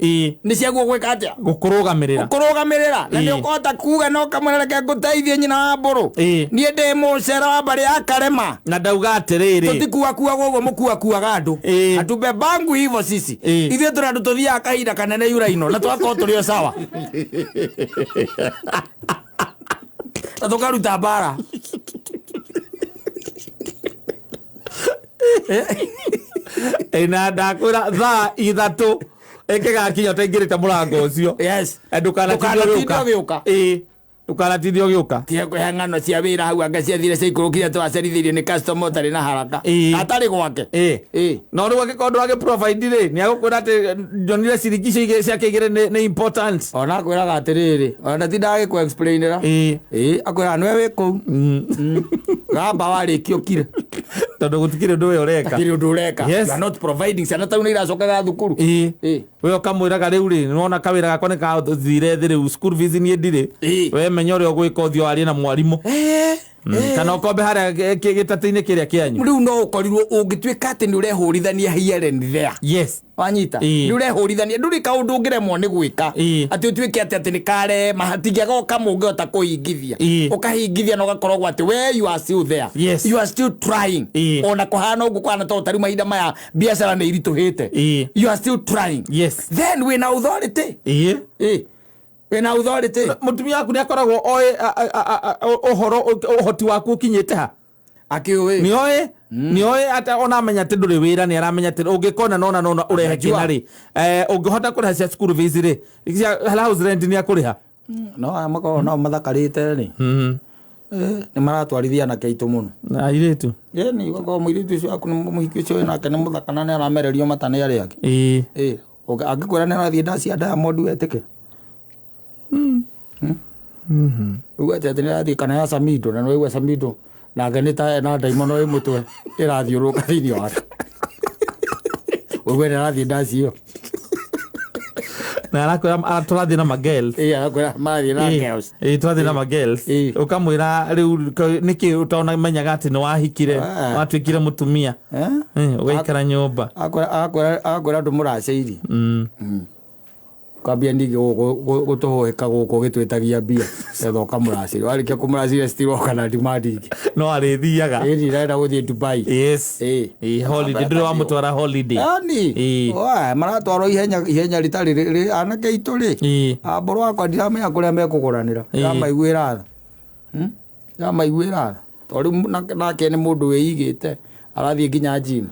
nĩ ciaguo gwĩka atĩa? Gũkũrũgamĩrĩra. Kũrũgamĩrĩra, na nĩ ũkũhota kuga no kamwĩra, "Reke ngũteithie, nyina wa mbũrũ. Niĩ ndĩ mũcera wa mbarĩ ya Karema." Na ndauga atĩrĩrĩ, Tũtikuakuaga ũguo mũkuakuaga andũ. Hatubebangu hivyo sisi. Ithuĩ tũrĩ andũ tũthiaga kahinda kanene yuraino na tũgakorwo tũrĩ o sawa na tũkaruta mbara. Ĩ, na ndakwĩra thaa 3 ĩngĩgakinya ũtaingĩrĩte mũrango ũcio, ndũkanatinde. Ndũkanatinde ũgĩũka. Ũgĩũka. Ĩĩ, ndũkanatinde ũgĩũka. Tiga kũhe ng'ano cia wĩra hau, anga ciathire ciaikũrũkire twacerithĩirio nĩ customer ũtarĩ na haraka, atarĩ gwake. No rĩu angĩkorwo ndũragĩ provide rĩ, nĩ agũkwĩra atĩ nyonire ciringi icio ciake igĩrĩ nĩ important. Ona akwĩraga atĩrĩrĩ, ona ndatindaga agĩkũ explainĩra. Ĩĩ, akwĩraga nĩwe wĩ kũu gamba warĩkia ũkire. Tondũ gũtikĩrĩ ũndũ we ũreka. Kĩrĩ ũndũ ũreka. You are not providing. Ciana tau nĩ iracokaga thukuru. We ũkamwĩraga rĩu rĩ, nĩwona kawĩra gakwa nĩ kathire thĩ, rĩu school fees niĩ ndirĩ. We menya ũrĩa ũgwĩka, ũthiĩ warie na mwarimũ. Kana ũkombe harĩa gĩtatĩ-inĩ kĩrĩa kĩanyu. Rĩu no ũkorirwo ũngĩtuĩka atĩ nĩ ũrehũrithania here and there. Wanyita? Nĩ ũrehũrithania, ndũrĩ kaũndũ ũngĩremwo nĩ gwĩka. Atĩ ũtuĩke atĩ nĩ karema, hatingĩaga o kamwe ũngĩhota kũhingithia. Ũkahingithia na ũgakoragwo atĩ we you are still there. You are still trying. Ona kũhana ũguo kũhana, tondũ tarĩu mahinda maya biacara nĩ iritũhĩte. You are still trying. Then wĩna authority. Wĩna authority. Mũtumia waku nĩ akoragwo oĩ ũhoro ũhoti waku ũkinyĩte ha? Akĩũĩ. Nĩoĩ atĩ ona amenya atĩ ndũrĩ wĩra, nĩ aramenya atĩ ũngĩkona nona nona ũrehe Anajua. kĩna rĩ, ũngĩhota kũrĩha cia school fees rĩ, cia house rent nĩ akũrĩha. No aya makoragwo nao mathakarĩte rĩ, nĩ maratwarithia anake aitũ mũno. Na airĩtu. Ĩni ũgakorwo mũirĩtu ũcio waku nĩ mũhiki ũcio wĩnake nĩ mũthaka na nĩ aramererio mata nĩ arĩa angĩ. Angĩkwĩra nĩ arathiĩ ndaci ya Diamond, wetĩke rĩu atĩ nĩ arathiĩ kana ya Samido, na nĩwaigua Samido nake nĩ ta ena ndaimono ĩ mũtwe ĩrathiũrũrũka thĩinĩ wake, ũigue nĩ arathiĩ ndaci ĩyo. Na arakwĩra tũrathiĩ na magirls. Ĩĩ, arakwĩra marathiĩ na girls. Ĩĩ, tũrathiĩ na magirls. Ũkamwĩra rĩu nĩkĩ ũtonamenyaga atĩ nĩ wahikire, watuĩkire mũtumia? Eh? Ũgaikara nyũmba. Akwĩra ndũmũracĩirie. Kwambia ningĩ gũtũhũĩka gũkũ ũgĩtwĩtagia mbia getha ũkamũracĩria, warĩkia kũmũracĩria still oka na demand ingĩ. No arĩthiaga. Ĩni irenda gũthiĩ Dubai. Ĩĩ, holiday, ndũrĩ wamũtwara holiday. Yani maratwarwo ihenya ihenya rĩtarĩ anake aitũ rĩ, ambũrũ akwa ndiramenya kũrĩa mekũgũranĩra. Ndĩramaiguĩra tha. Ndĩramaiguĩra tha tondũ rĩu nake nĩ mũndũ wĩigĩte, arathiĩ nginya gym.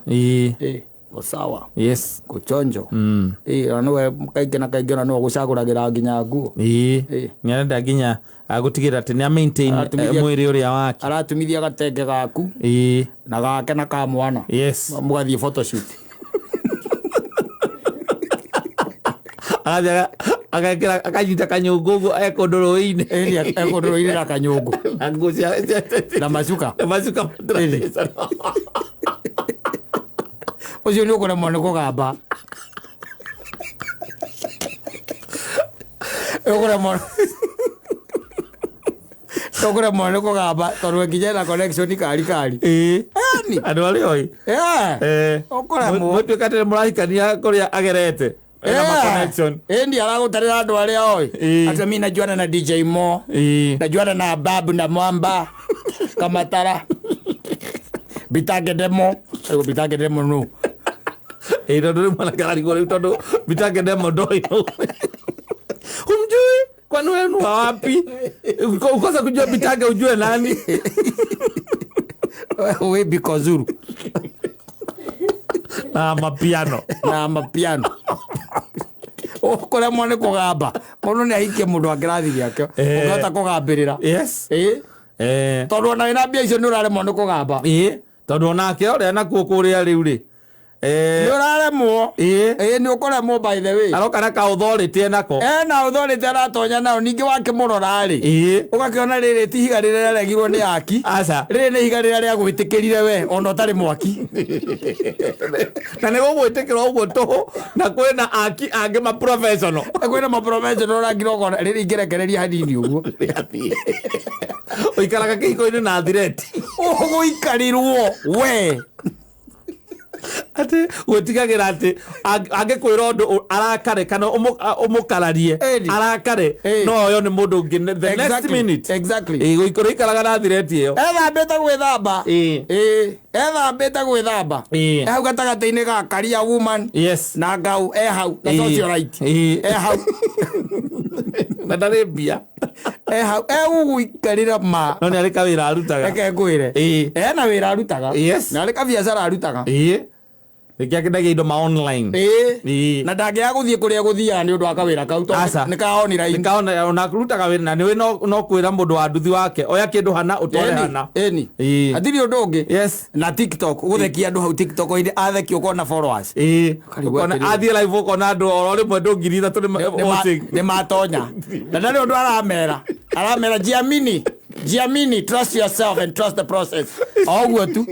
Ko sawa. Kuchonjo. Ĩĩ, ona nĩwe kaingĩ na kaingĩ ona nĩwe ũgũcagũragĩra nginya nguo. Nĩ arenda nginya gũtigĩrĩra atĩ nĩ maintain mwĩrĩ ũrĩa wake. Aratumithia gatenge gaku na gake na ka mwana. Mũgathiĩ photoshoot. Agathiĩ agekĩra, akanyita kanyũngũ ũguo ekũndũ rũĩ-inĩ. Ĩni ekũndũ rũĩ-inĩ na kanyũngũ. Na nguo na macuka. Na macuka traditional. Ũcio nĩ ũkũremwo nĩ kũgamba, ũkũremwo nĩ kũgamba tondũ nginya ena connection kari kari. Yani. Andũ arĩa oĩ. Ũkũremwo. Mũtuĩka atĩ mũrahikania kũrĩa agerete. Ena ma connection. Ĩndi aragũtarĩra andũ arĩa oĩ. Atĩ mi najuana na DJ Mo. Najuana na Babu na Mwamba Kamatara Bitange Demo. Rĩu Bitange Demo no. Ĩĩ, tondũ rĩu mwanake ararigwo rĩu tondũ Bitange Demo ndoĩ. Humjui? Kwani wewe ni wa wapi? Ukosa kujua Bitange ujue nani? We Bikozuru. Na mapiano. Na mapiano. Ũkũremwo nĩ kũgamba, mũndũ nĩ ahikie mũndũ wa kĩrathi gĩake ũngĩhota kũgambĩrĩra. Tondũ ona wĩna mbia icio nĩ ũraremwo nĩ kũgamba. Ĩĩ, tondũ onake ũrĩa nakuo kũrĩa rĩu rĩ, Nĩ ũraremwo. Ĩĩ. Ĩĩ, nĩ ũkũremwo by the way. Aroka na ka authority enako. Ena authority aratonya nayo, ningĩ wakĩmũrora rĩ, ũgakĩona rĩrĩ ti ihiga rĩrĩa rĩaregirwo nĩ aki. Aca. Rĩrĩ nĩ ihiga rĩrĩa rĩagwĩtĩkĩrire we ona ũtarĩ mwaki. Na nĩ gũgwĩtĩkĩra ũguo tũhũ, na kwĩna aki angĩ ma professional. Kwĩna ma professional ũrangire ũkona rĩrĩ ingĩrekereria hanini ũguo. Ũikaraga kĩhiko-inĩ na thireti. Ũgũikarĩrwo we. Atĩ gwĩtigagĩra atĩ angĩkwĩra ũndũ arakare kana ũmũkararie, Ĩni. arakare, Ĩni. no oyo nĩ mũndũ ũngĩ the next minute. Ĩĩ, ũikaraga na thireti ĩyo. Ethambĩte gwĩthamba. Ĩĩ. Ĩĩ, ethambĩte gwĩthamba. Ĩĩ. E hau gatagatĩ-inĩ ga career woman na ngau, e hau na socialite. E hau. Na ndarĩ mbia. E hau egũgũikarĩra ma. No nĩ arĩ kawĩra arutaga. Reke ngwĩre. Ĩĩ. Ena wĩra arutaga. Yes. Na arĩ kabiacara arutaga. Ĩĩ. Nĩkĩo akĩendagia indo ma online. Ĩĩ. Ĩĩ. Na ndangĩaga gũthiĩ kũrĩa gũthiaga nĩ ũndũ wa kawĩra kau, tondũ Aca. nĩ ka online. Nĩkaona ona arutaga wĩra na nĩũĩ no kwĩra mũndũ wa nduthi wake oya kĩndũ hana ũtware hana. Ĩni. Ĩĩ. Hatirĩ ũndũ ũngĩ. Yes. Na TikTok gũthekia andũ hau TikTok-inĩ, atheki ũkona followers. Ĩĩ. Karigwo Ũkona atĩrĩrĩ. athiĩ live ũkona andũ oro rĩmwe andũ 3,000 nĩ watching. Nĩ matonya. Na ndarĩ ũndũ aramera. Aramera jiamini. Jiamini, trust yourself and trust the process. O ũguo tu.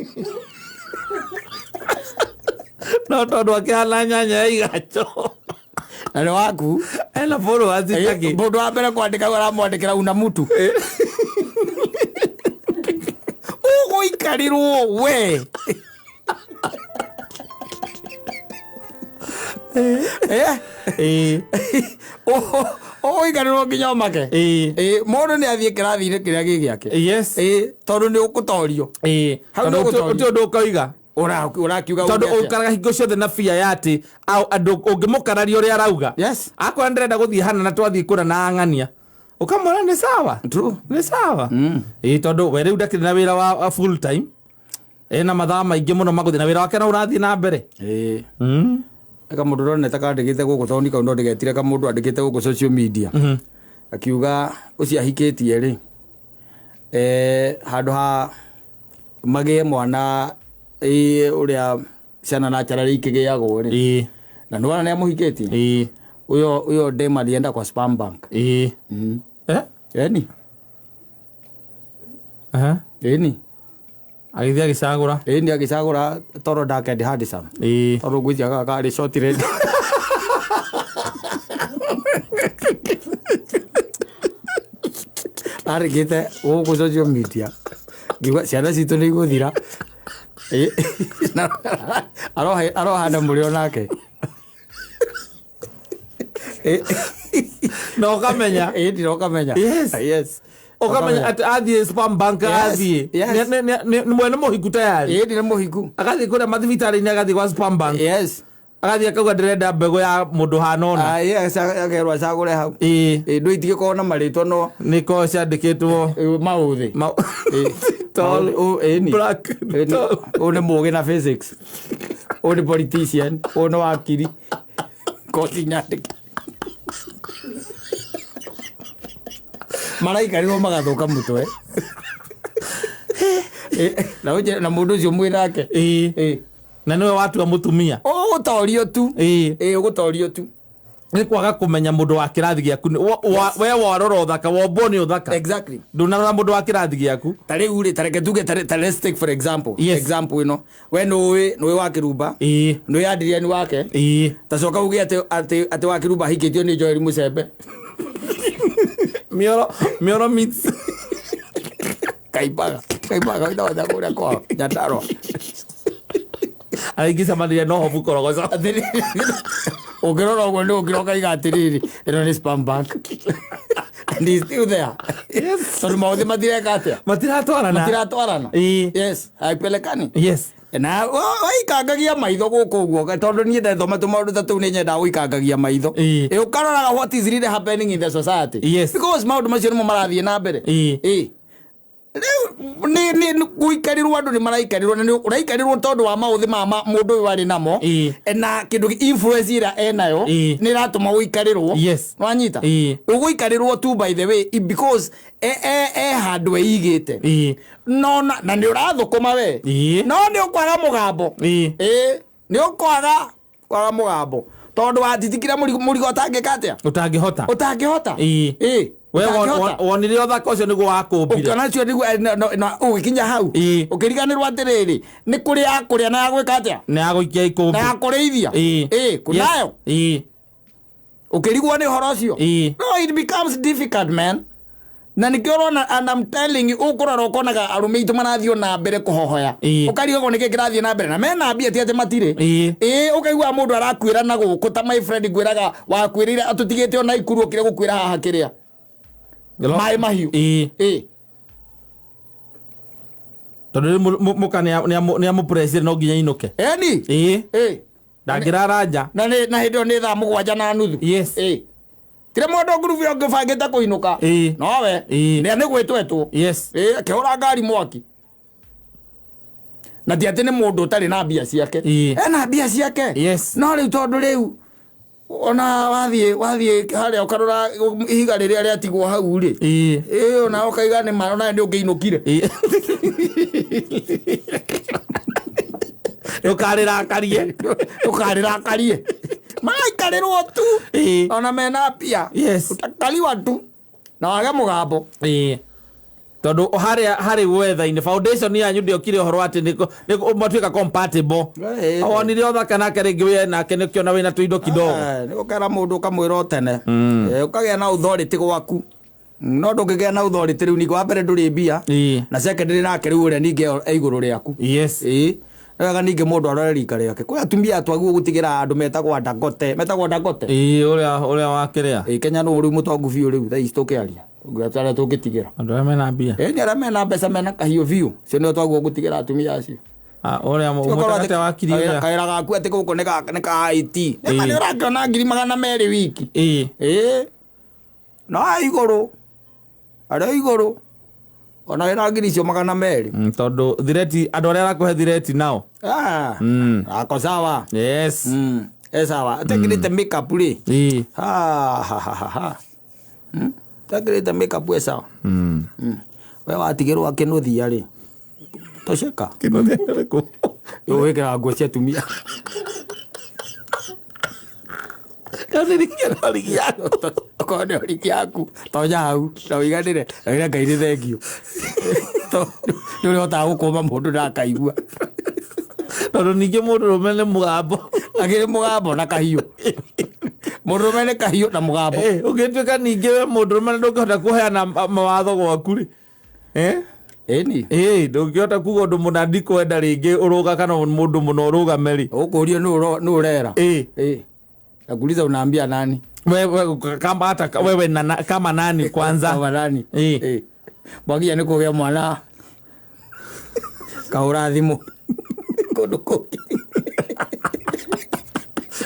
No tondũ akĩhana nyanya ya igacho. Na nĩ waku. Ena followers itangĩ. Mũndũ wa mbere kwandĩka hau aramwandĩkĩra una mutu. Ũgũikarĩrwo we. Ĩĩ. Ũgũikarĩrwo nginya ũmake. Ĩĩ. Ĩĩ, mũndũ nĩ athiĩ kĩrathi-inĩ kĩrĩa gĩ gĩake. Yes. Ĩĩ, tondũ nĩ ũgũtorio. Ĩĩ. Hau Tondũ nĩ ũgũtorio. ũti ũndũ ũkoiga. Ũrakiuga Tondũ uge atĩa? ũikaraga hingo ciothe na bia ya atĩ andũ ũngĩmũkararia ũrĩa arauga. Yes. Akorwo ndĩrenda gũthiĩ hana na twathiĩ kũna na ang'ania. Ũkamwĩra nĩ sawa. True. Nĩ sawa. Ĩĩ, tondũ we rĩu ndakĩrĩ na wĩra wa full time. Ena mathaa maingĩ mũno magũthiĩ na wĩra wake no ũrathiĩ na mbere. Ĩĩ. Kamũndũ ndonete kandĩkĩte gũkũ tondũ kau no ndĩgetire kamũndũ andĩkĩte gũkũ social media. Akiuga ũcio ahikĩtie rĩ, handũ ha magĩe mwana, ũrĩa ciana naturally ikĩgĩagwo rĩ. Ĩĩ. Na nĩwona nĩ amũhikĩtie? Ĩĩ. Ũyũ dem alienda kwa sperm bank. Ĩĩ. Eh? Ĩni. Aha. Ĩni. Agĩthiĩ agĩcagũra. Ĩni, agĩcagũra toro dark and handsome. Ĩĩ. Tondũ ngwĩciria gaka karĩ short red. Arĩkĩte gũkũ social media. Ngiuga ciana citũ nĩ igũthira. Ĩ, na arohanda mũrĩo nake. Ĩ. Na ũkamenya. Ĩ, ndira ũkamenya. Yes. Yes. Ũkamenya atĩ athiĩ sperm bank Yes, athiĩ. yes. Nĩ mwene mũhiku tayari. Ĩ, ndira mũhiku. Agathiĩ kũrĩa mathibitarĩ-inĩ agathiĩ kwa sperm bank. Yes. Agathiĩ akauga ndĩrenda mbegũ ya mũndũ hana ũna. Ah, yes, akerwo acagũre hau. Ĩĩ. Ĩ, ndũ itigĩkorwo na marĩtwa no Nĩkoragwo ciandĩkĩtwo maũthĩ. Ĩ. Tall, Maũthĩ, ĩni. black, Ĩni. tall. Ũyũ nĩ mũgĩ na physics. Ũyũ nĩ politician, ũyũ nĩ wakiri. Kothi nyandĩke. Maraikarĩrwo magathũka mũtwe. Ĩ, na ũnjĩre, na mũndũ ũcio mwĩ nake. Ĩĩ. Ĩ. Na nĩwe watua mũtumia. Ũgũtorio tu. Ĩĩ. Ĩ, ũgũtorio tu. Nĩ kwaga kũmenya mũndũ wa kĩrathi gĩaku we warora ũthaka, wombwo nĩ ũthaka. Exactly. Ndũnarora mũndũ wa kĩrathi gĩaku. Ta rĩu rĩ, ta reke tuge, ta let's take for example. Yes. Example ĩno. We nĩũĩ wa Kĩrumba. Ĩĩ. Nĩũĩ Adrian wake. Ĩĩ. Ta coka uge atĩ wa Kĩrumba ahikĩtio nĩ Joel Mũcembe. Mĩoro, mĩoro meets. Kaimbaga. Kaimbaga, wĩtagwo kũrĩa kwao, Nyandarua. Aingĩcemanirie no hobu korogoco. Atĩrĩrĩ, ũngĩrora ũguo nĩ ũngĩroka ũkaiga atĩrĩrĩ, ĩno nĩ sperm bank. And he's still there. Yes. Tondũ maũthĩ matireka atĩa? Matiratwarana. Matiratwarana. Ĩĩ. Yes, haipelekani. Yes. Na waikangagia maitho gũkũ ũguo, tondũ niĩ ndethoma tũmaũndũ ta tũu nĩ nyendaga gũikangagia maitho. Ĩĩ. Ĩ, ũkaroraga what is really happening in the society. Yes. Because maũndũ macio nĩmo marathiĩ na mbere. Ĩĩ. Ĩĩ. Rĩu nĩ gũikarĩrwo andũ nĩ maraikarĩrwo, na nĩ ũraikarĩrwo tondũ wa maũthĩ ma mũndũ ũyũ arĩ namo. Ĩĩ. Na kĩndũ influence ĩrĩa enayo Ĩĩ. nĩ ĩratũma ũikarĩrwo. Yes. Wanyita? Ĩĩ. Ũgũikarĩrwo tu by the way, because e handũ eigĩte. Ĩĩ. No, na nĩ ũrathũkũma we. Ĩĩ. No nĩ ũkwaga mũgambo. Ĩĩ. Ĩĩ. Nĩ ũkwaga kwaga mũgambo tondũ watitikire mũrigo ũtangĩka atĩa? Ũtangĩhota. Ũtangĩhota. Ĩĩ. Ĩĩ. We Ũtangĩhota. wonire ũthaka ũcio nĩguo wakũmbire. Ũkĩona ũcio nĩguo na ũgĩkinya hau. Ĩĩ. Ũkĩriganĩrwo atĩrĩrĩ, nĩ kũrĩ ya kũrĩa na ya gwĩka atĩa? Na ya gũikia ikũmbĩ. Na ya kũrĩithia. Ĩĩ. Ĩĩ, kunayo. Ĩĩ. Ũkĩrigwo nĩ ũhoro ũcio. Ĩĩ. No, it becomes difficult, man. Na nĩkĩo ũrona, and I'm telling you, ũkũrora ũkonaga arũme aitũ marathiĩ na mbere kũhohoya. Ĩĩ. Ũkarigagwo nĩkĩ kĩrathiĩ na mbere na mena mbia ti atĩ matirĩ. Ĩĩ. Ĩĩ, ũkaigua mũndũ arakuĩra na gũkũ ta my friend ngwĩraga wakuĩrĩire atũtigĩte ona ikuru okire gũkuĩra haha kĩrĩa. Maĩ mahiũ. Ĩĩ. Ĩĩ. Tondũ rĩu mũka nĩamũpressire no nginya inũke. Eni. Ĩĩ. Ĩĩ. Ndangĩrara nja. Na nĩ na hĩndĩ ĩyo nĩ thaa 7:30. Yes. Ĩĩ. Tire mũndũ ngurubu ĩyo ũngĩbangĩte kũinũka. Ĩĩ. Nowe. Ĩĩ. Nĩ gwĩtwo etwo. Yes. Ĩĩ, akĩhũra ngari mwaki. Na ti atĩ nĩ mũndũ ũtarĩ na mbia ciake. Ĩĩ. Ena mbia ciake. Yes. No rĩu tondũ rĩu ona wathiĩ harĩa ũkarora ihiga rĩrĩa rĩatigwo hau rĩ. Ĩĩ. Ĩĩ, ona ũkaiga nĩ ma ona nĩ ũngĩinũkire. Ĩĩ. Ndũkarĩrakarie. Ndũkarĩrakarie. Maraikarĩrwo tu. Ĩĩ. Ona mena mbia. Yes. Ũtakariwa tu. Na wage mũgambo. Ĩĩ. Tondũ harĩa harĩ wetha-inĩ foundation yanyu ndĩokire ũhoro atĩ nĩ matuĩka compatible. Ĩĩ. Wonire ũthaka nake rĩngĩ we nake nĩũkĩona wĩna tũindo kidogo. Nĩ ũkera mũndũ ũkamwĩra o tene. Ũkagĩa na authority gwaku. No ndũngĩgĩa na authority rĩu ningĩ wa mbere ndũrĩ mbia. Ĩĩ. Na secondary nake rĩu ũrĩa ningĩ e igũrũ rĩaku. Yes. Ĩĩ. Nĩ wega ningĩ mũndũ arore rika rĩake. Kwĩ atumia twagĩrĩirwo gũtigĩra andũ metagwo Dangote. Metagwo Dangote. Ĩĩ, ũrĩa wa kĩrĩa. Ĩĩ, Kenya nũ rĩu mũtongu biũ rĩu thaa ici tũkĩaria. Tũngĩatara tũngĩtigĩra. Andũ arĩa mena mbia. Ĩĩ, nĩ arĩa mena mbeca mena kahiũ biũ. Ũcio nĩo twagĩrĩirwo gũtigĩra atumia acio. Ũrĩa mũtaratara wa kiri ũrĩa. Kawĩra gaku atĩ gũkũ nĩ ka IT. Nĩ ma nĩ ũrakĩona 200,000 wiki. Ĩĩ. Ĩĩ. No igũrũ. Arĩa igũrũ. Ona wĩna 200,000. Tondũ thireti andũ arĩa arakũhe thireti nao. Ako sawa. Yes. E sawa. Atekĩrĩte makeup rĩ. Ĩĩ. Ha ha ha ha. Atekĩrĩte makeup e sawa. We watigĩrwo akĩnũthia rĩ. Tosheka. Kĩnũthia kĩrĩkũ? Wĩkĩraga nguo cia atumia. Okorwo nĩ origi yaku tonya hau na ũiganĩre na wĩre Ngai nĩ thengio. Nĩ ũrĩhotaga gũkũma mũndũ na akaigua. Tondũ ningĩ mũndũrũme nĩ mũgambo. Akĩrĩ mũgambo na kahiũ. Mũndũrũme nĩ kahiũ na mũgambo. Ũngĩtuĩka ningĩ we mũndũrũme ndũngĩhota kũheana mawatho gwaku rĩ. Ĩni. Ndũngĩhota kuga ũndũ mũna ndikwenda rĩngĩ ũrũga kana mũndũ mũna ũrũgame rĩ. Ũkũrio nũ ũrera. Ĩĩ. Nakuuliza unaambia nani? Wewe kama hata wewe na kama nani kwanza? Kama nani? Ĩĩ. Mwagia nĩ kũgĩa mwana kahũra thimũ kũndũ kũngĩ.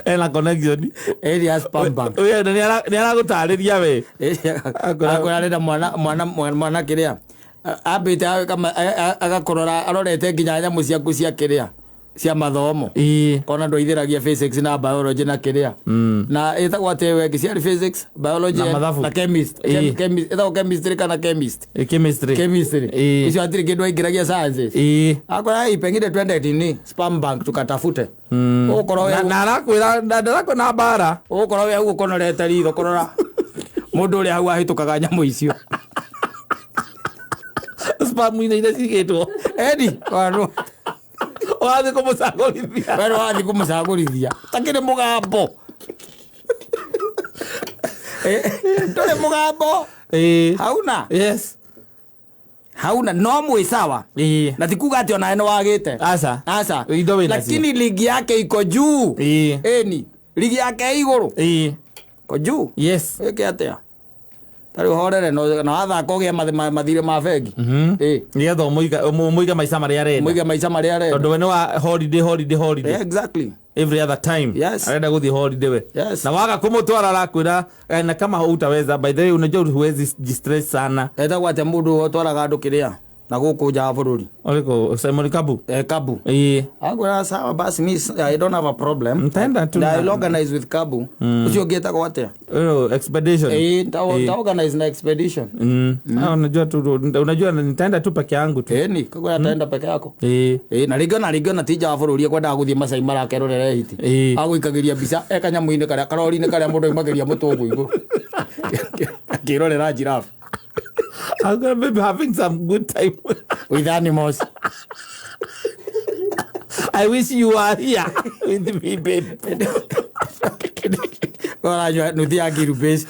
Ena connection. Ĩĩ, ya spam bank. Wewe nĩ aragũtarĩria we. Akwĩra arenda mwana kĩrĩa. Ambĩte agakũrora arorete nginya nyamũ ciaku cia kĩrĩa. Cia mathomo. Ĩĩ. Kona ndwaithĩragia physics na biology na kĩrĩa. Na ĩtagwo atĩ we ciarĩ physics, biology Na mathabu. na chemist. Ĩĩ. Ĩtagwo chemistry kana chemist. Chemistry. Chemistry. Ĩĩ. Icio hatirĩ kĩndũ aingĩragia sciences. Ĩĩ. Akwĩra hii pengine twende nini spam bank tukatafute. Ũgũkorwo Na na arakwĩra ndakwĩra na mbara. Ũgũkorwo wĩ hau ũkonorete ritho kũrora mũndũ ũrĩa hau ahĩtũkaga nyamũ icio. Spam-inĩ iria cigĩtwo. Edi, wanũ. Wathiĩ kũmũcagũrithia. Werũ wathiĩ kũmũcagũrithia. Takĩrĩ mũgambo. Ndũrĩ mũgambo. Ĩĩ. Hauna. Yes. Hauna no mwĩ sawa. Ĩĩ. Na ti kuga atĩ onawe nĩ wagĩte. Aca. Aca. Indo wĩnacio. Lakini ligi yake iko juu. Ĩĩ. Ĩni. Ligi yake ĩ igũrũ. Ĩĩ. Iko juu. Yes. Wĩke atĩa? Tarĩu horere na wathaka ũgĩe mathirĩ ma bengi. Ĩĩ. Nĩgetha ũmũige maica marĩa arenda. Mũige maica marĩa arenda. Tondũ we nĩ wa holiday, holiday, holiday. Yeah, exactly. Every other time. Yes. Arenda gũthiĩ holiday we. Yes. Na waga kũmũtwara arakwĩra, na kama hutaweza, by the way, unajua huwezi jistress sana. Etagwo atĩa mũndũ ũtwaraga andũ kĩrĩa? Na gũkũ nja wa bũrũri. Ũrĩkũ? Simon Kabu? Eh, Kabu. Ĩĩ. Akwĩra sawa basi, mi I don't have a problem. Nitaenda tu. Na I'll organize with Kabu. Ũcio ũngĩ etagwo atĩa? Oh, expedition. Eh, nita organize na expedition. Ah, unajua tu, unajua nitaenda tu peke yangu tu. Ĩni koguo ataenda peke yako. Ĩĩ. Ĩ, na rĩngĩ ona rĩngĩ ona ti nja wa bũrũri, ekwendaga gũthiĩ Masai Mara akerorere hiti. Agũikagĩria mbica e kanyamũ-inĩ karĩa, karori-inĩ karĩa mũndũ aimagĩria mũtwe ũguo igũrũ akĩrorera giraffe. I'm gonna be having some good time with animals. I wish you were here with me, babe. Ũranyua nuthu ya ngirubĩci.